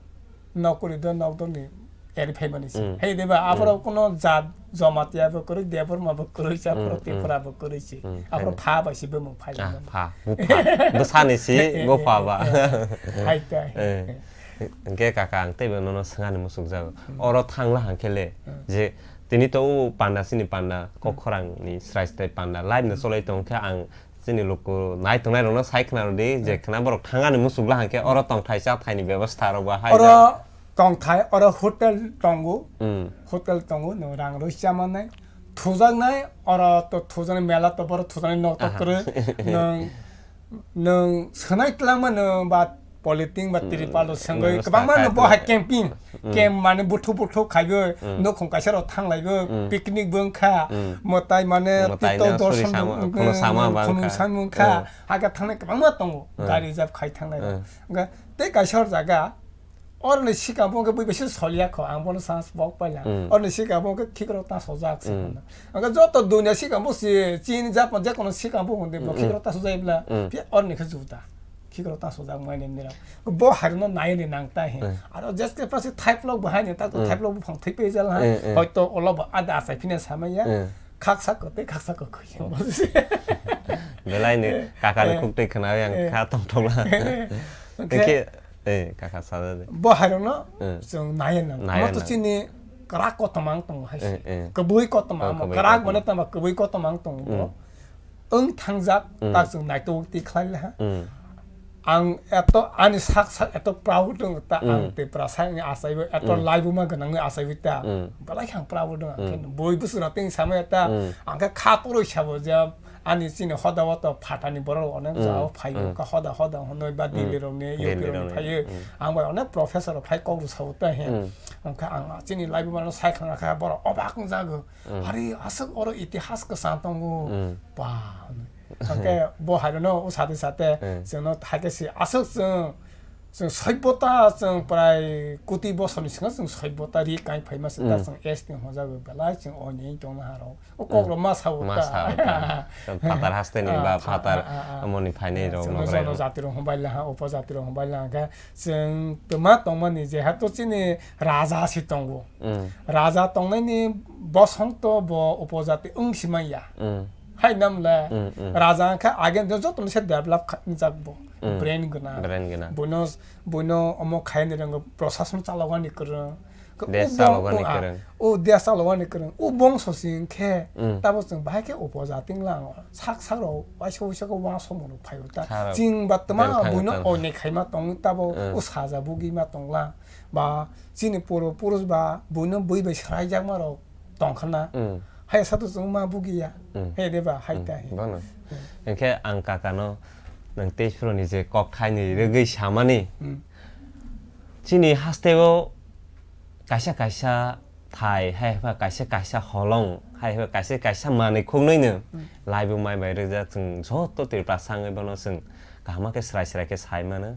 nokori do nokdorni eri phaimani se. Hai diba, aphuru kuno jat Jamatia bo kwrwi, Debbarma bo kwrwi se, aphuru Tripura bo kwrwi se. Aphuru pha bai se bumung phai. Pha, bupha. Bwsani si, bupha ba. Hai ta. Hwnkhe kaka ang teibo nono swngani muchukjago. Oro thangla hwnkhe le, je tini to o panda sini panda, kok khorangni srai srai panda, live no cholai tongkhe ang Chini luku nai tongnai rokno sai khna rwdi, je khna borok thangani muchukla hwnkhe oro tongthai chathaini bebostha rok bo hai jak. Oro tongthai, oro hotel tongo. Hotel tongo, nwng rang rwi chamanai. Thujaknai, oro to thujaknai mela to borok thujaknai nok to kwrwi. Nwng, nwng swnai twlangma nwng ba polythene ba tripal rok swngwi kwbangma no bo hai camping, camp mane buthu buthu khaiwi, nokhong kaisa rok thanglaiwi, picnic bo wngkha, mwtai mane tito dorson phunuk sama wngkha, hakhe thangnai kwbangma tongo, gari reserve khai thangnai rok. Wngkha tei kaisa hor jaga, oroni sikang bo wngkha bui bai se soliya kho, ang bono chance bok paila, oroni sikang bo wngkha khikrok ta sojak se. Wngkha joto dunia sikang bo si, Chin, Japan, jekono sikang bo hwnde bo khikrok ta sojai bla, phiya oroni khe juda. Khikrok ta sojak mai ni nira. Bo harino nai ni nang ta he. Aro jeske pasi thaiplok bo hai ni ta to thaiplok bo phang thai pe jal ha. Hoito olo bo ada asai phine samaya. Khaksa ko te khaksa ko khoi. Belai ni kaka ni khuk tei khna yang kha tong tong la. Oke. Oke. Eh, kaka sa de. Bo harino chwng nai nang. Nai nang. Mo to chini krak ko tamang tong hai. Kebui ko tamang. Krak mane tama kebui ko tamang tong. Wng thangjak, tak chwng naitugwi twi khlai le ha. Ang eto ani sak sak eto proud wng ta ang Tiprasa wngwi achaiwi eto laibuma gwnangwi achaiwi ta. Belai khe ang proud wng ang khe bui bwswk rok tei samaya ta ang khe kha torwi sabo je ani chini hoda o to phatani borok rok onek jagao phaio kha hoda hoda hwnwi ba Delhi rok ni U P rok ni phaio. Ang bai onek professor rok phai kok rw sao ta he. Ang khe ang chini laibuma no sai khna kha borok obak wng jago. Hari aswk oro itihas kwchang tongo. Ba, hwnwi. Hwnkhe bo hairano o sate sate chwngno haikhe se aswk chwng, chwng soibota chwng prai koti bosorni swngo chwng soibota ri kai phaima se ta chwng S T hwnjago belai chwng o nini tongna haro. O kok rok ma sao ta. Ma sao ta. Phatar haste ni ba phatar amoni phainai rok chwngno nograi jono rok. Jati rok hwnbai laha, upo jati rok hwnbai laha khe chwng twma tongmani je hato chini raja se tongo. Raja tongnaini bosong to bo upojati wng si manya. Hai nam le raja wngkha agent joto ni se develop kha-, jak bo. Brain gwnang. Brain gwnang. Bono, bono omo khaini rwngo prosason chalogani kwrwng. Desh chalogani kwrwng. O desh chalogani kwrwng. O bongso si wngkhe tabo chwng bahai khe upojati wnglang. Sak sak rok waisa waisa khe uansukmung rok phaio ta. Chwng ba twma boino onek khaima tong tabo o saja bugwi ma tonglang. Ba chini puro purush ba buino bui bai swraijakma rok tongkhana. Hai sato chwng ma bugiya. Hai de ba hai ta hai. Bono. Hwnkhe ang kakano nwng tei phuru ni je kok thaini rwgwi samani. Chini hasteo kaisa kaisa thai, hai pha kaisa kaisa holong, hai pha kaisa kaisa manwi khuknwi no laibu mai bai rwjak chwng joto Tripura sangwi bono chwng kaham khe srai srai khe sai mano.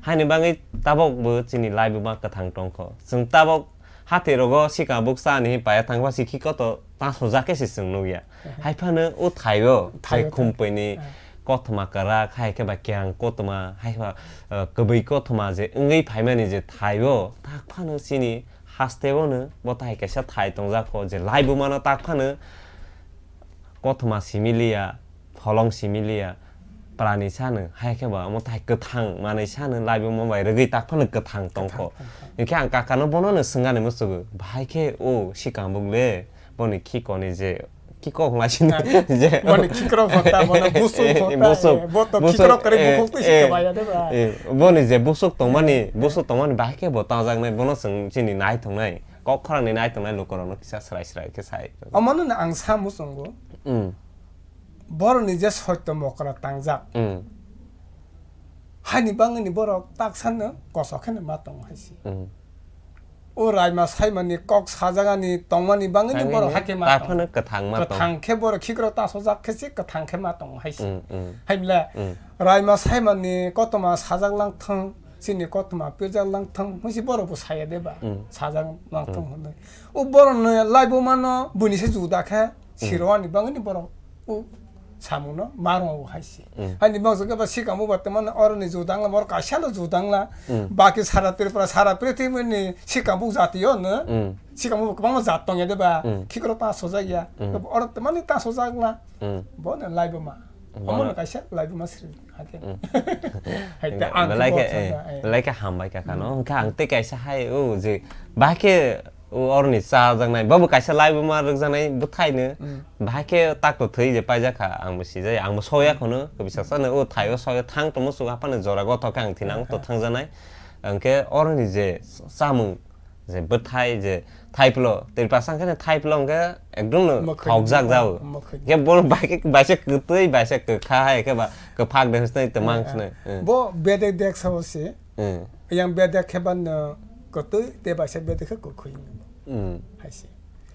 Haini bagwi tabok bo chini laibu ma kwthang tongkho. Chwng tabok hati rogo sikang bukcha ani paya thangba sikhi koto ta sojak khe se chwng nukya. Hai phano o thaio, thaio, thaio. Khumpui ni kothoma kwrak, hai khe ba kerang kothoma, hai khe ba, uh, kwbwi kothoma je wngwi phaimani je thaio, tak phano chini hasteo no bo tai kaisa thai tongjak kho je laibuma no tak phano kothoma simi liya, pholong simi liya, prani sano, hai khe ba omo tai kwthang manwi sano laibuma bai rwgwi tak phano kwthang tongkho. Kwthang, kwthang. Hinkhe ang kaka no bono no swngani muchungo, bahai khe o sikang buk le boni khiko ni je, khiko hwnla sini je. Boni khikrok hota, bono busuk hota, busuk, eh, bo to busuk, khikrok kare eh, bukhuk twi eh, sikabaya de ba. Eh, boni je busuk tongmani, busuk tongmani bahai khe bo tajaknai, bono chwng chini nai tongnai. Kok khorang ni nai tongnai lukurokno kisa srai srai khe sai. Omono no ang sa muchungo. Mm. Borok ni je soito mokra tangjak. Mm. Haini bangwi ni borok taksa no kosok khe no ma tongo hai se. Mm. O raima saimani kok sajagani tongmani bangwini Tangwini borok hakhe ma tong. Taphano kwthang ma tong. Kwthang khe borok khikrok tasojak khe se kwthang khe ma tong hai se. Mm, mm. Hai bwle Mm. raima saimani kotoma sajak lang thung, chini kotoma pirjak lang thung, hwnsi borok bo saya de ba. Mm. Sajak lang thung Mm. hwnwi. O borokni laibuma no buini se juda khe Mm. sirwani bangwini borok o samungno ma rwngo hai se. Mm. Haini bangso khe ba sikamo ba tongmani oroni judangla, borok kaisa no judangla. Mm. Baki sara Tripura, sara prithibini sikamo jatiyo no. Mm. Sikamo bo kwbangma jat tongya de ba, Mm. khikrok ta sojak ya. Mm. Oro tongmani ta sojak na. Mm. Bono laibuma. Bono Omono kaisa laibuma sri hake. Mm. Hai te ang Belai khe, bo eh, sana, eh. belai khe hambai kha kha no. Mm. Hwnkhe ang tei kaisa hai, o je, bahai khe O oroni chajaknai, bobo kaisa laibuma rwkjaknai bwthaino. Mm. Bahai khe takto thwi je paijak kha, ang bo sijai, ang bo soya Mm. khono, kwbisa Mm. sano o thaio soya thang tongmo suga phano jora gothok khe ang thina ang to Mm. thangjaknai. Hwnkhe oroni je chamung je bwthai je thaiplo, Tripura sang khe thaiplo hwnkhe ekdom no Mwkhwini thokjak jao. mwkhwini. Hwnkhe bono bahai khe baisa kwtwi, baisa kwkha hai khe ba kwphak de hwsnai twmang Eh, eh. swnai. Eh. Bo bedek dek sao se. Eh. Yang bedek khe ban no kwtwi, tei baisa bedek khe kwkhwi. Mm. Hai se.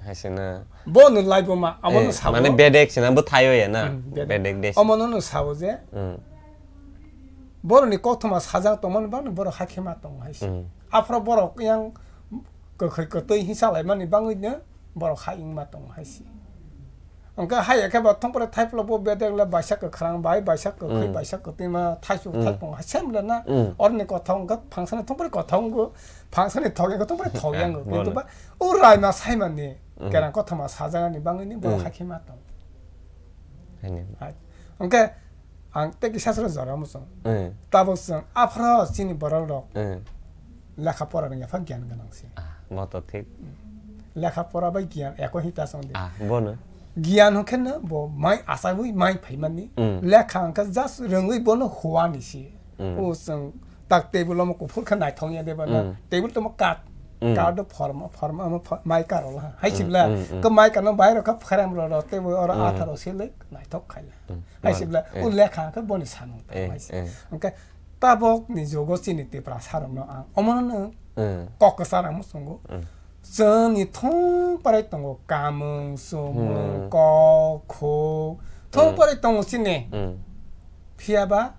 Hai se na. Bo no laibuma, amo no Eh, sao. mane bedek se na, bwthaio ya na. Mm, bedek. Bedek de se. Omo no no sao je. Mm. Borok ni kothoma sajak tongmani bang no borok hakhe ma tongo hai se. Mm. Aphro borok yang kwkhwi kwtwi hinsa laimani bangwi no borok ha wngma tongo hai se. Hwnkhe hai khe bo thongpore thaiplo bo bedek le baisa kwkhrang bai, baisa kwkhwi, Mm. baisa kwtwima thaisuk Mm. thaipung hai sem le na. Mm. Oroni kothok hwnkhe phangsani thongpore kothok wngo, phangsani thok wngkhe thongpore thok Ah, yango. Kintu bono. ba o raima saimani Mm. kerang kothoma sajakani bangwini borok Mm. hakhe ma tong. Haini. Hai. Hwnkhe ang tei kisa soro jora muchung. Mm. Tabuk chwng aphro chini borok rok Mm. lekha pora rwngya pha giyan gwnang se. Ah, bo to thik. Lekha pora bai giyan eko hita song de. Ah, bono. Giyan hwnkhe no bo mai asagwi mai phaimani. Mm. Lekha hwnkhe just rwngwi bono huani se. Mm. O chwng tak table omo kuphur khe naithok ya de ba na. Mm. Table tomo kat. Mm. Kat do form, form omo pho-, mai karo la. Hai Mm, sibla. mm, mm. Ko mai kano bai rokha pharam ro ro table oro Mm. atharo se le naithok khaila. Mm. Hai Bono. sibla. Eh. O lekha hwnkhe boni samung Eh, hai se. eh. Hwnkhe tabok ni jugo chini Tiprasa rokno ang omono no Mm. kok kwchar ang muchungo. Mm. Chwngni thung parai tongo kamung, chumung, Hmm. kok, khuk. Thung Hmm. parai tongo chini. Hmm. Phiya ba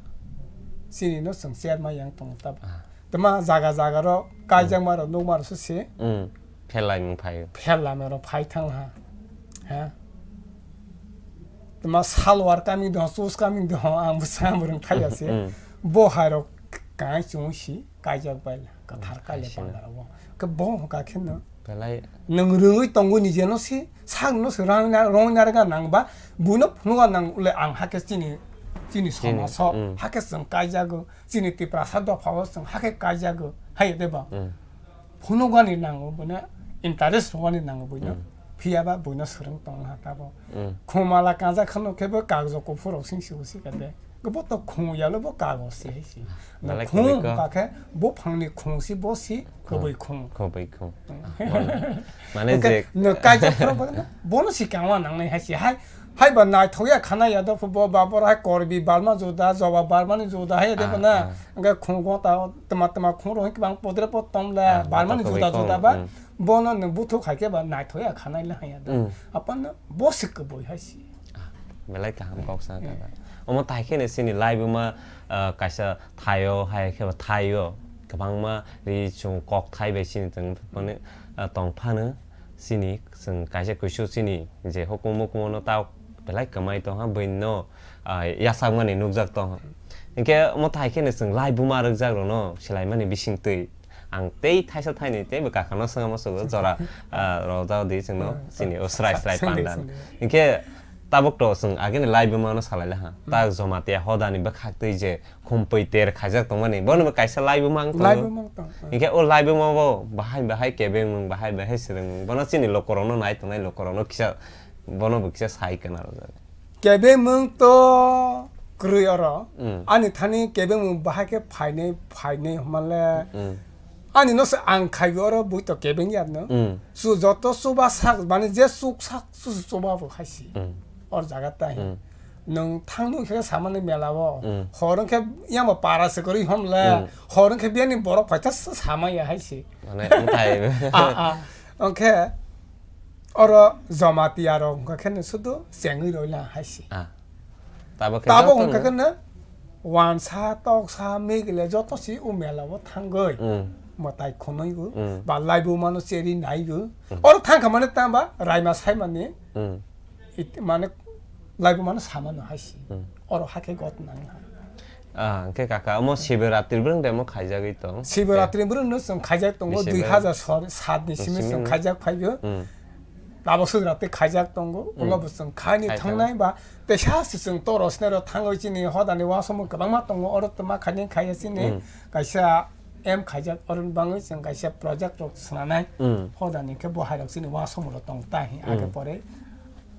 chini no chwng cherma yang tongo tab. Ah. Tama jaga jaga ro kaijakma rok nukma rok se se. Hmm. Phel laimung phaio. Phel lama rok phai thang ha. Ha? Tama salwar kaming dong, chus kaming dong, ang bwsa ang bwrwng phai ya se. Hmm. Bo hai rok kai chwng si kaijak bai. Kathar kaile Kaisa. Panda rok. Ke bo ka khe no. Belai. Nwng rwngwi tongo ni je no si, sak no si rang na, rong na rega nang ba, buino phunukna nang le ang hakhe chini, chini Chini, somaso, mm. hakhe chwng kaijago, chini Tiprasa dophao chwng hakhe kaijago, hai de ba. Mm. Phunukani nango buino, interest rwani nango buino. Mm. Phiya ba buino swrwng tong ha tabo. Mm. Khumala kaja khano khe bo kagjo kuphur rok sing si usi ka de. Bo to khung yalo bo kagos si hai si. Nalai Khung khumui ko. Ka khe bo phangni khung si bo si khung. Khubui khung. Khubui khung. Mane Hwnkhe je no kaijak phuru bo no, bono si kangma nangnai hai si. Hai, hai ba naithok ya khana ya do bo ba bor hai Korbi Barma juda, Joba Barma ni juda hai de Ah, bana. ah. Hwnkhe khung go ta tma tma khung ro hwnkhe bang podre pod tom la. Ah, Barma ni khubui juda khung, juda ba. Mm. Bono no buthuk hai khe ba naithok ya khanai la hai ya do. Mm. Apan no bo si kubui hai si. Ah, belai kaham kok sa Eh. kaka. Omo tai khe ni sini live ma, ah, kaisa thaio, hai khe ba thaio. Kwbangma ri chung kok thai bai sini tong phano, ah, tong phano sini chwng kaisa kuisu sini je hukumu kumu no ta belai kwmai tong ha bwino, ah, yasakmani nukjak tong ha. Hinkhe omo tai khe ni chwng live ma rwkjak rok no swlaimani bising twi. Ang tei thaisa thaini teibo kakhano swngma sugo jora, ah, rojak di chwngno Hmm. sini o srai srai Swng di, panda. swng di. Hinkhe tabuk to chwng agini live mano salai laha. Hmm. Ta Jamatia hodani bwkhak twi je khumpui ter khaijak tongmani bono bo kaisa live mang tongo. Live mang tong. Hinkhe o live ma bo bahai bahai kebengmung bahai bahai swrwngmung bono chini lokorokno nai tongnai lokorokno kisa bono bo kisa sai kana rojak. Kebengmung to kwrwi oro. Mm. Ani thani kebengmung bahai khe phainai, phainai hwnmanle. Mm. Ani no se ang khaibi oro bui to kebeng ya no. Mm. Su joto chuba sak, mane je chuk sak, su su chuba bo khai si. Mm. Or jaga tai. Mm. Nwng thangno khe samani mela o. Mm. Hor wngkhe yang bo para se kwrwi hom le. Mm. Hor wngkhe biyani borok paitha sa-, samaya hai se. Mane, wngthai. Ah, ah. Wngkhe oro Jamatia rok wngkha khe no sudu chengwi roi lang hai se. Ah. Tabok khe Tabok joto wngkha no. Khe no wansa, toksa, migile joto si o mela o thangwi. Mm. Mwtai khonwi bo. Mm. Ba laibu mano cheri nai bo. Mm. Oro thangkha mane tamba raima saimani. Mm. It-, mane, laibu mano samano hai se. Hmm. Oro hakhe got nang ha. Ah, hwnkhe kaka, omo Shivaratri bwrwng de omo khaijagwi tong? Shivaratri bwrwng no chwng khaijak tongo, December. Dui hazar sat ni simi chwng khaijak phaigo. Hmm. Tabok Shivaratri khaijak tongo, hmm, ulo bo chwng khaini khaijak. Thangnai ba, teisa se chwng toro sinero thangwi chini hodani wasamo kwbangma tongo, oro tma khaini khaiya chini, hmm, kaisa M khaijak, oroni bangwi chwng kaisa project rok swnamnai. Hmm. Hodani khe bo hai rok chini wasamo rok tong ta hi, age hmm. Pore.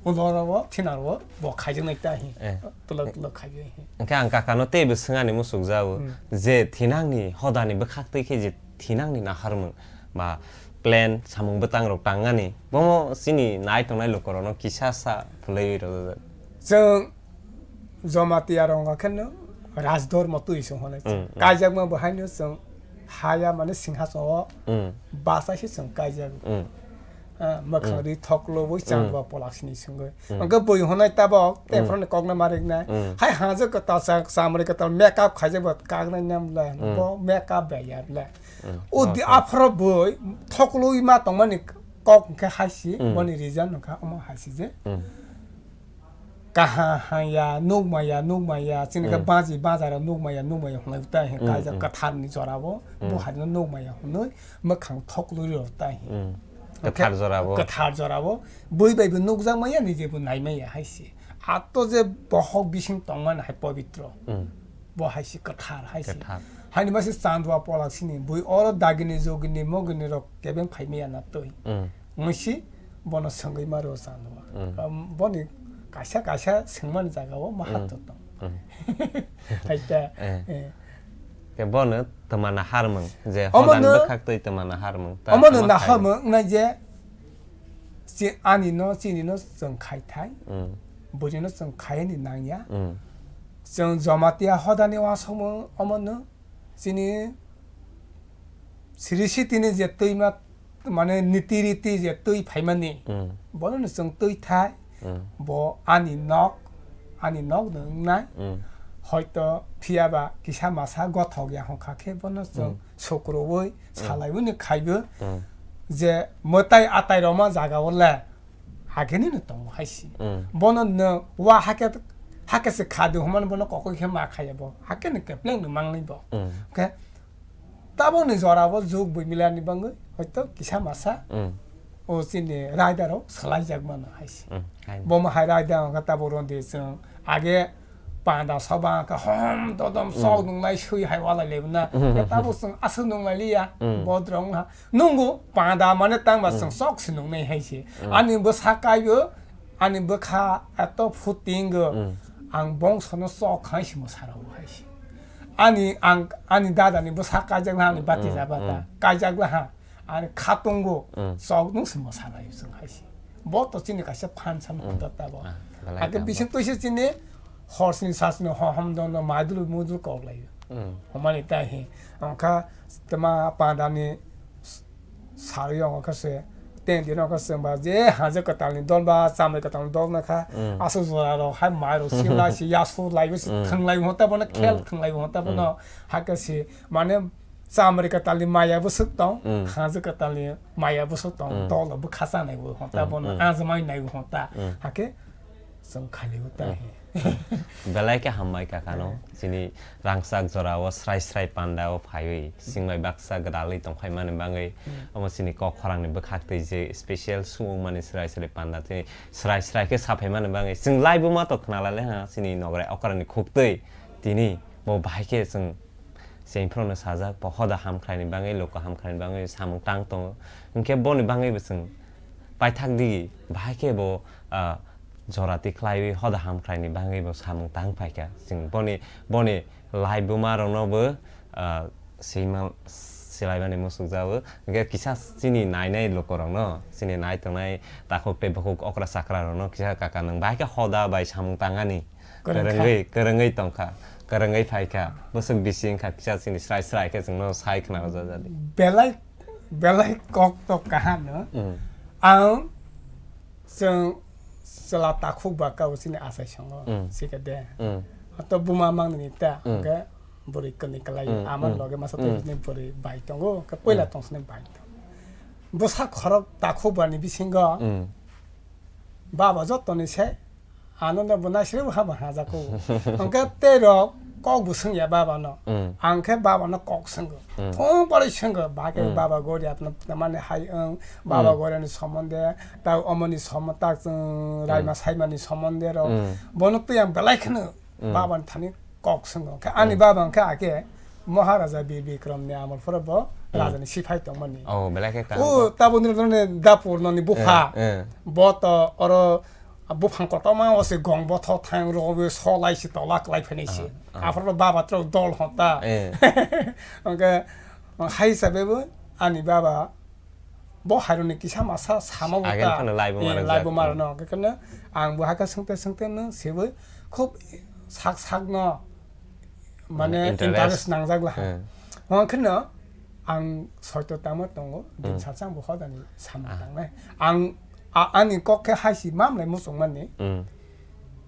Ulo oro o, thinaro o, bo khaijaknai ta hi. Eh. Tulok tulok khaijaknai hi. Hwnkhe ang kakano teibo swngani muchukjago, hmm, je thinangni hodani bwkhaktwi khe je thinangni naharmung ba plan samung bwtang rok tangani, bomo chini nai tongnai lukorokno kisa sa phulaiwi rwjak. Chwng Jamatia rok wngkha khe no Rajdhormo twi se hwnwi. Hmm, hmm. Kaijakma bo haino chwng haya mane singhason o hmm. Bachai se chwng kaijago. Hmm. Ah, mwkhang hmm. Ri thoklo bo hmm. Changba polak sini singwi. Hmm. Hwnkhe bui hwnai tabok, hmm. Tephoroni kokno mariknai. Hmm. Hai hajak kwtal cha-, chamri kwtal makeup khaijak bo kaknai nam le. Hmm. Bo makeup bai ya le. Hmm. O di oh, aphro bui thoklo ma tongmani kok hwnkhe hai si, hmm. Boni reason hwnkha omo hai si je. Hmm. Kaha haya, nukmaya, nukmaya, chini khe hmm. Baji, bazaro nukmaya, nukmaya hwnlai ta hi, hmm, kaijak hmm. Kwtharni jorabo, hmm. Bo haino nukmaya hwnwi, mwkhang thoklwi rw ta hi. Hmm. Kwthar jorabo. Kwthar jorabo, bui bai bo nukjakmaya, nije bo naimaya hai se. Ato je bohok bising tongmani hai pobitro. Hmm. Bo hai se kwthar hai se. Kwthar. Haini mase chandua polak sini, bui oro dagini, jogini, mogini rok kebeng phaimaya na twi. Hmm. Wngsi bono swngwi ma rw chandua. Mm. Boni kaisa kaisa swngmani jaga o maha mm. To tong. Mm. Hai ta, eh. Eh. Ke bono twmana harmung je omo hodani no, bwkhak twi twmana harmung. Ta omo no tama na khai. Harmung na je si ani no chini no chwng khai thai. Mm. Bujino chwng khai ni nangya. Mm. Chwng Jamatia hodani wasongmo omo no chini siri sitini je twima mane niti riti je twi phaimani, mm. Bono no chwng twi thai, mm. Bo ani nok, ani nok no wngnai, mm. Hoito phiyaba kisa masa gothok ya hwnkha khe bono chwng mm. Sukrubwi mm. Salaiwi no khaibo mm. Je mwtai atai roma jaga o le. Hakhe nini tongo hai si. Mm. Bono nwng wa hakhe, hakhe se kha di hwnmani bono kokoi khe ma khaiya bo. Hakhe ni kepleng ni mangnai bo. Mm. Khe taboni jora bo juk bui milani bangwi hoito kisa masa. Mm. O chini raida rok swlai jak mano hai si. Mm. Hai. Bo ma hai raida hwnkha tabuk rw di chwng age panda soba ka hom dodom sok mm. Nunglai sui hai walai lebna. Mm. Tabuk chwng aswk nunglai liya. Mm. Bodrong ha. Nungo panda mane tangba mm. Chwng sok se nungnai hai se. Mm. Ani bwsa kaibo, ani bwkha eto phutingo, mm. Ang bongsono sok hai se mwsarao hai se. Ani ang, ani dada ni bwsa kaijak na ani bati mm. Jaba ta. Mm. Kaijak la ha. Ani khatungo mm. Sok nung se mwsarao chwng hai se. Bo to chini kaisa phan san mm. Hoda ta bo. Ah, belai ake ta bising bo. Twi se chini horsni sasni ho-, homdono maidulu mudul kok lai. Mm. Homani ta hi. Angkha tama pandani s-, sarwi ongkha se. Ten din ongkha se ba je haje kwtalni dol ba chamri kwtalni dol na kha. Mm. Aswk jora rok hai mai rok sim lai si yasu lai bo si mm. Thang lai hota bono khel mm. Thang lai hota bono mm. Hakhe si mane chamri kwtalni maya bwswk tong, mm. Haje kwtalni maya bwswk tong, mm. Dol bo khasa nai bo hota mm. Bono mm. Ajmai nai bo hota. Mm. Hakhe chwng khali bo ta mm. Hi. Belai khe hambai kakano. Eh. Chini rangchak jorao srai srai pandao phaiwi, singbai baksa gwdalwi tongphaimani bangwi, mm. Omo chini kok khorangni bwkhak twi je special sumung mani srai srai panda twi srai srai khe saphaimani bangwi, chwng live-o ma to khnalale ha, chini nograi okrani khuktwi tini bo bahai khe chwng Chengphru no sajak, bo hoda hamkhraini bagwi, luku hamkhraini bagwi samung tang tongo. Hinkhe boni bagwi bo chwng paithak di, bahai khe bo, ah, jora tikhlaiwi hoda hamkhraini bagwi bo samung tang phaikha. Chwng boni, boni laibuma rokno bo, ah, swima, swlaimani muchukjago. Hinkhe kisa chini nainai lukurokno, chini nai tongnai takhuk tei bukhuk okra chakra rokno kisa kaka nwng bahai khe hoda bai samung tangani. Kwrwngkha. Kwrwngwi, kwrwngwi tongkha, kwrwngwi phaikha, bwswk bisi wngkha kisa chini srai srai khe chwngno sai khna rwjak jadi. Belai, belai kok to kaham no. Mm. Ang chwng chwla takhuk ba kabo chini achai songo, Mm. sikhe de. Mm. To buma mangni ta, Mm. hwnkhe bwrwi kwni kwlai, Mm, ama mm, loge masa mm. Tei bini bwrwi bai tongo, hwnkhe puila Mm. tongsini bai tongo. Bwsa khorok takhuk bani bisingo Mm. baba jotoni se ano no bo naisre bo haba hajaku. Hwnkhe tei rok kok bo swngya baba no. Mm. Ang khe baba no kok swngo. Mm. Thung pore swngo, ba khe Mm. baba gori apna mane hai wng, baba Mm. gori ni somonde, ta omoni somo-, ta chwng Mm. raima saimani somonde rok. Mm. Bono twi ang belai kheno Mm. baba ni thani kok swngo. Khe ani Mm. baba hwnkhe ake Maharaja Bir Bikram ni amol phoro bo Mm. raja ni siphai tongmani. Oh, belai khe kaham O kok. Tabuk nini dapur noni bupha. Eh, eh. Bo to oro buphang kotorma o se gong bothok thang rogo solai se tola kwlai phainai se. Ah, ah. Aphuru baba to dol hota. Eh. Hwnkhe hai hisabe bo ani baba bo haironi kisa masa sama bo Agel ta. Phano laibo Eh, mara laibo jak. Mara no. Hwnkhe kheno ang bo hakhe swngte swngte no sebo khub sak sak no mane Interest. Interest nangjak laha. Hmm. Hwnkhe no ang soito tamo tongo, din Hmm. salsa ang bo hodani samung Ah. tangnai. Ang a-, ani kok khe haisi mamlai muchungmani. Hmm.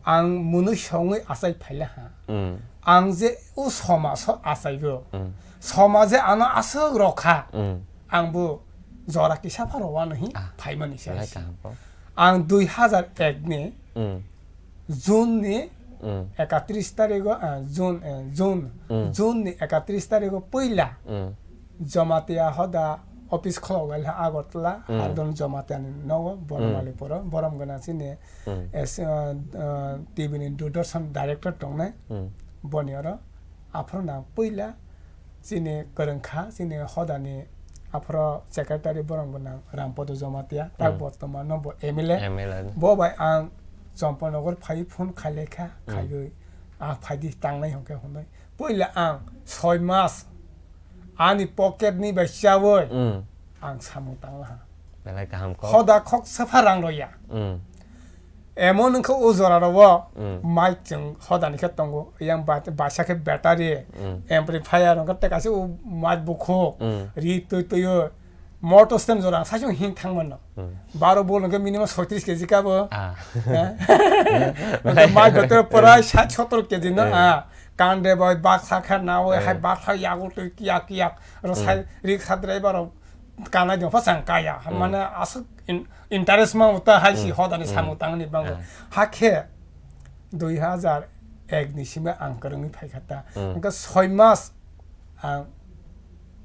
Ang mwnwi songwi achai phaila ha. Hmm. Ang je o somajo achaibo. Hmm. Somaje ano aswk rokha. Hmm. Ang bo jora kisa phano wano hi Ah, phaimani belai sai. Kaham kok. Ang dui hazar ek ni Mm. June ni Mm. ekatris tarigo, ah, June, eh, June, Mm. June ni ekatris tarigo puila Mm. Jamatia hoda office khulok gal ha Agartala, Mm. Hardon Jamatia ni nogo, Mm. Bonomali poro, borom gana chini, Mm. es-, ah, ah, T V ni Doordarshan director tongnai, Mm. boni oro, aphuru nang puila, Chini kwrwngkha, chini hodani aphro secretary borok gwnang Rampodo Jamatia, tak Hmm. Bortomano bo M L A. M L A ni. Bo bai ang Champanagar phai phone khailekha, Hmm. khaigwi, ah, phaidi tangnai hwnkhe hwnwi. Puila ang soi mas ani pocket ni bai chawi Hmm. ang samung tanglaha. Belai kaham kok. Hoda khok sapha rang roya. Hmm. Emon wngkha o jora rogo Mm. Mic chwng hodani khe tongo, yang ba-, baisa khe battery, Mm. amplifier wngkha tei kaisa o mic bukhuk, Mm. ri twi twi o motor stand jora ang saichung him thang mano. Mm. Baro bol wngkha minimum soitris K G kabo. Ah. Eh? Belai. Wngkha mic battery prai sat sotor K G no, Eh. Ah. Kande bai baksa kha nawi Eh. Hai baksa yago twi kiyak kiyak. Ro Mm. sai riksa driver rok kanai dong pha chang kaya. Mm. Mane aswk in-, interest ma uta hai si Mm. Hodani Mm. Samung tangni bango. Ah. Hakhe dui hazar ek ni simi ang kwrwngwi phai kha ta. Mm. Hwnkhe soi mas ang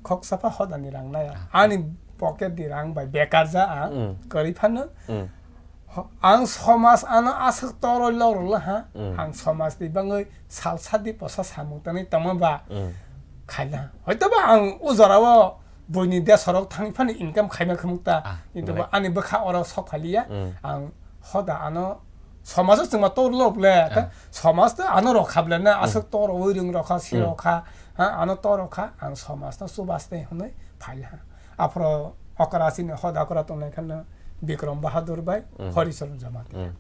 khok sapha Hodani rang naya. Ah. Ani pocket ni rang bai bekar ja ang Mm. kwrwi phano. Mm. Ho-, ang somaj ano aswk toroi lorok laha. Mm. Ang somaj ni bangwi sal sadi posa samung tangwi tongma ba Mm. khaila. Hoito ba ang o jora o buini desorok thangwi phano income khaima khumuk ta. Ah, kintu ba belai. Ani bwkha oro sok phaliya. Mm. Ang Hoda ano somaj o chwngma tor lok le, Ah. Somaj to ano rok kha ble na, Mm. Aswk tor wi rwng rok kha, si Mm. Rok kha, ha, ano tor rok kha, ang somaj no chubaste hwnwi phai ha. Aphro okra chini Hoda okra tongnai khano Bikram Bahadur bai Mm. Horicharan Jamatia. Mm.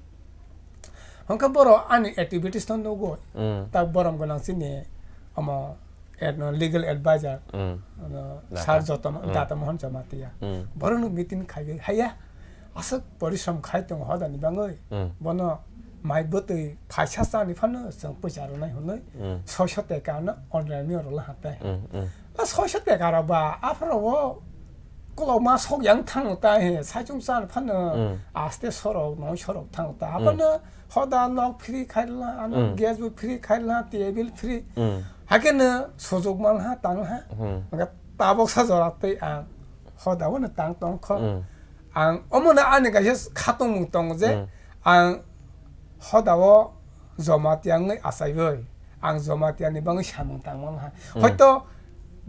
Hwnkhe borok ani activities no nugo, Mm. tak borom gwnang chini omo ad-, no, legal advisor, Mm. ano, Data. Sir Joto-, Mm. Data Mohan Jamatia. Mm. Borokno meeting khaiwi haya, aswk porishrom khai tongo Hodani bangwi. Mm. Bono mai bwtwi phaisa chani phano chwng poisa rwnai hwnwi Mm. soiso teka ano online mi rwla hatai. Mm, mm. Ba soiso teka rok ba aphro o kolokma sok yang thango ta he saichung chan phano Mm. Aste sorok noi sorok thango ta. Mm. Aphano Hoda nok free khaila, ano Mm. Gas bo free khaila, table free. Mm. Hakhe no sujok manha, tangha. Mm. Hwnkhe tabok sa jora tei ang Hoda o no tang tong kho. Mm. Ang omo no ani kaisa khatungmung tongo je Mm. ang Hoda o Jamatia wngwi achaiwi ang Jamatia ni bangwi samung tang manha. Mm. Hoito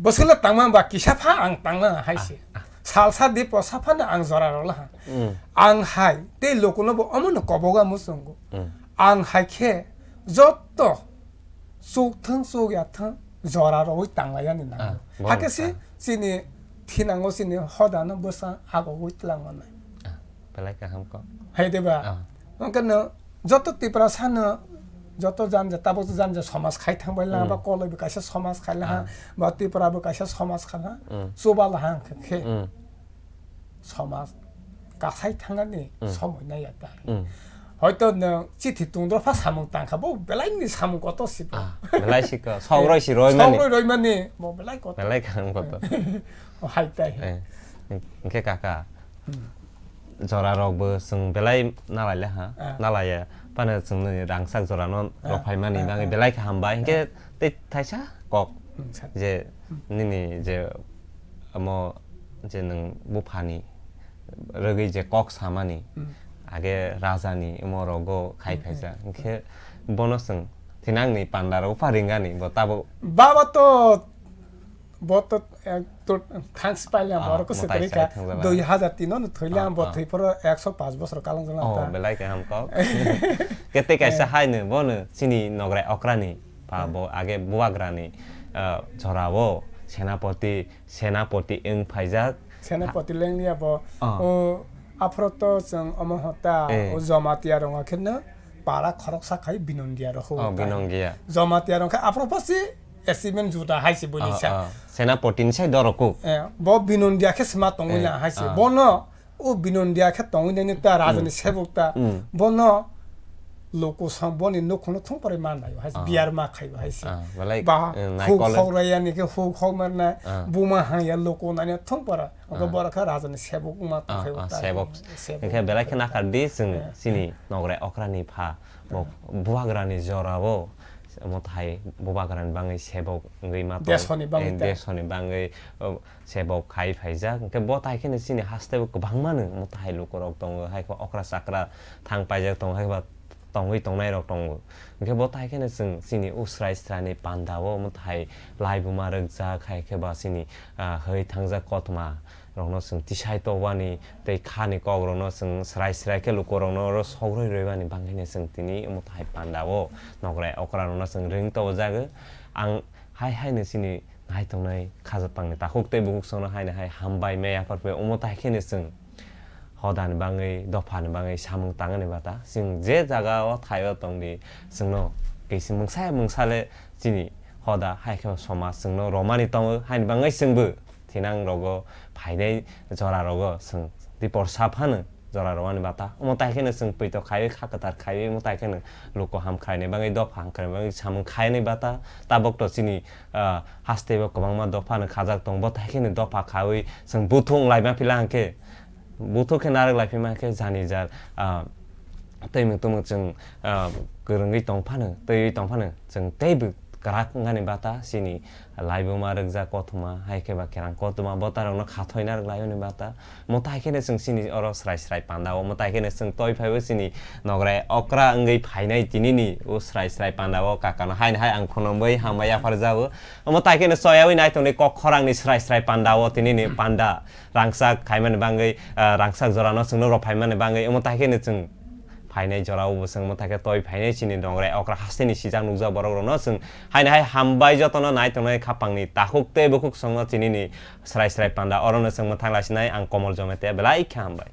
bwswkno tang man ba kisa pha ang tang nang hai se. Ah, ah. Salsa dipo saphano ang jora rw laha. Mm. Ang hai tei lukuno bo omo no koboga muchungo. Mm. Ang hai khe joto chuk thang chuk ya thang jora rwi tang lai ani nango. Ah, bono Hakhe si sa. Chini thinango chini Hodano bwsa agogwi twlang manai. Ah, belai kaham kok. Hai de ba? Ah. Hwnkhe no joto Tiprasa no Joto janja, tabuk janja somaj khai thang bai laha, ba Koloi bo kaisa somaj khai laha, ba Tripura bo kaisa somaj khai laha, chuba laha hwnkhe khe somaj kasai thangani somoi naiya ta. Hoito nwng chithi tungdro pha samung tangkha, bo belai ni samung kotor si bo. Ah, belai si ko, sok roi si roi mani. Sok roi roi mani, bo belai kotor. Belai kaham kotor. O hai tai. Eh, hwnkhe kaka, jora rok bo chwng belai nalai le ha, nalai ya. Pano chwng nini rangchak jora no rok phai mani bagwi belai kha hambai. Hwnkhe tei thaisa kok je nini je omo je nwng buphani rwgwi je kok samani age rajani omo rogo khai phaijak. Hwnkhe bono chwng thinangni panda rok bupha ringani bo tabuk. Baba to Bo to, eh, to thanks paile ang borok se kwrwi kha. Dui hazar tin no thwile ang bo thwi phoro ekso paanch bosor kalang jala ta. Oh, belai kaham kok. Kete kaisa hai no bono chini nograi okrani pa bo age bubagrani, eh, jorao senapoti, senapoti wng phaijak. Senapoti lengya bo. O aphro to chwng omo hota o Jamatia rong khe no para khoroksa khai Binondia rok. Oh, Binondia. Jamatia rong khe aphro pasi achievement juda hai se boni sa. Senapoti ni sai dorok kuk. Eh, bo Binondia khe sma tongwi na hai se. Bono o Binondia khe tongwi nani ta rajani sebuk ta. Bono loko sam boni nukhung no thung pore man nai hai se. Biar ma khai hai se. Ba huk hok raya ni khe huk hok man na buma hang ya loko nani thung pora. Ogo borok khe rajani sebuk ma tong khai ta. Sebuk. Hwnkhe belai khe nakhar di chwng chini nograi okrani pha. Bo bubagrani jorao omo thai bubagrani bagwi sebok wngwi ma tong. Desoni bagwi ta. Desoni bagwi, o, sebok khai phaijak. Hwnkhe bo tai kheno chini haste o kwbangma no omo thai lukurok tongo. Hai khe okra chakra thang paijak tongo, hai khe ba tongwi tongnai rok tongo. Hwnkhe bo tai kheno chwng chini usrai srani pandao omo thai laibuma rwkjak, hai khe ba chini, ah, hwi thangjak kothoma rokno chwng tisai tobani tei khani kokrokno chwng srai srai khe lukurokno oro sogroi roibani bagwino chwng tini omo thai pandao nograi okrarokno chwng ring tobojagwi. Ang hai haino chini naitongnai khajapangni takhuk tei bukhuk songno haino hai hambai maya pharpaiyo omo tai kheno chwng hodani bagwi dophani bagwi samung tangani bata chwng je jagao thaio tongdi chwngno kisi mungsa mungsa le chini hoda hai khe somaj chwngno romani tongo haini bagwi chwngbo thinang rogo phainai jora rogo chwng dipor sa phano jora romani bata. Omo tai kheno chwng poito khaiwi kha kwthar khaiwi omo tai kheno luku ham khlaini bagwi dopha ham khlaini bagwi samung khaini bata. Tabuk to chini, ah, hasteo kwbangma dophano khajak tongo. Bo tai kheno dopha khawi chwng buthung laima phila hwnkhe, buthung khe narwk lai phima khe jani jar, ah, twimwk twmwk chwng, ah, kwrwngwi tong phano, twiwi tong phano chwng teibo kwrak wngnani bata chini laibuma rwkjak kothoma, hai khe ba kerang kothoma bo tarokno khathoina rwk laiyoni bata. Mo tai kheno chwng chini oro srai srai panda o, mo tai kheno chwng toi phaibo chini nograi okra wngwi phainai tinini o srai srai panda o kakano haino hai ang khunumwi hambai yaphar jao. Omo tai kheno choyawi naitongni kok khorangni srai srai panda o tinini panda rangchak khaimani bagwi, ah, rangchak jorano chwngno rw phaimani bagwi omo tai kheno chwng phainai jorao bo chwng mwtai khe toi phainai chini nongrai okra hasteni sijak nukjak borok rokno chwng haino hai hambai jotono nai tongnai khapangni takhuk tei bukhuk songno chinini srai srai panda orono chwng mwthang laisinai ang Komol Jomete belai khe hambai.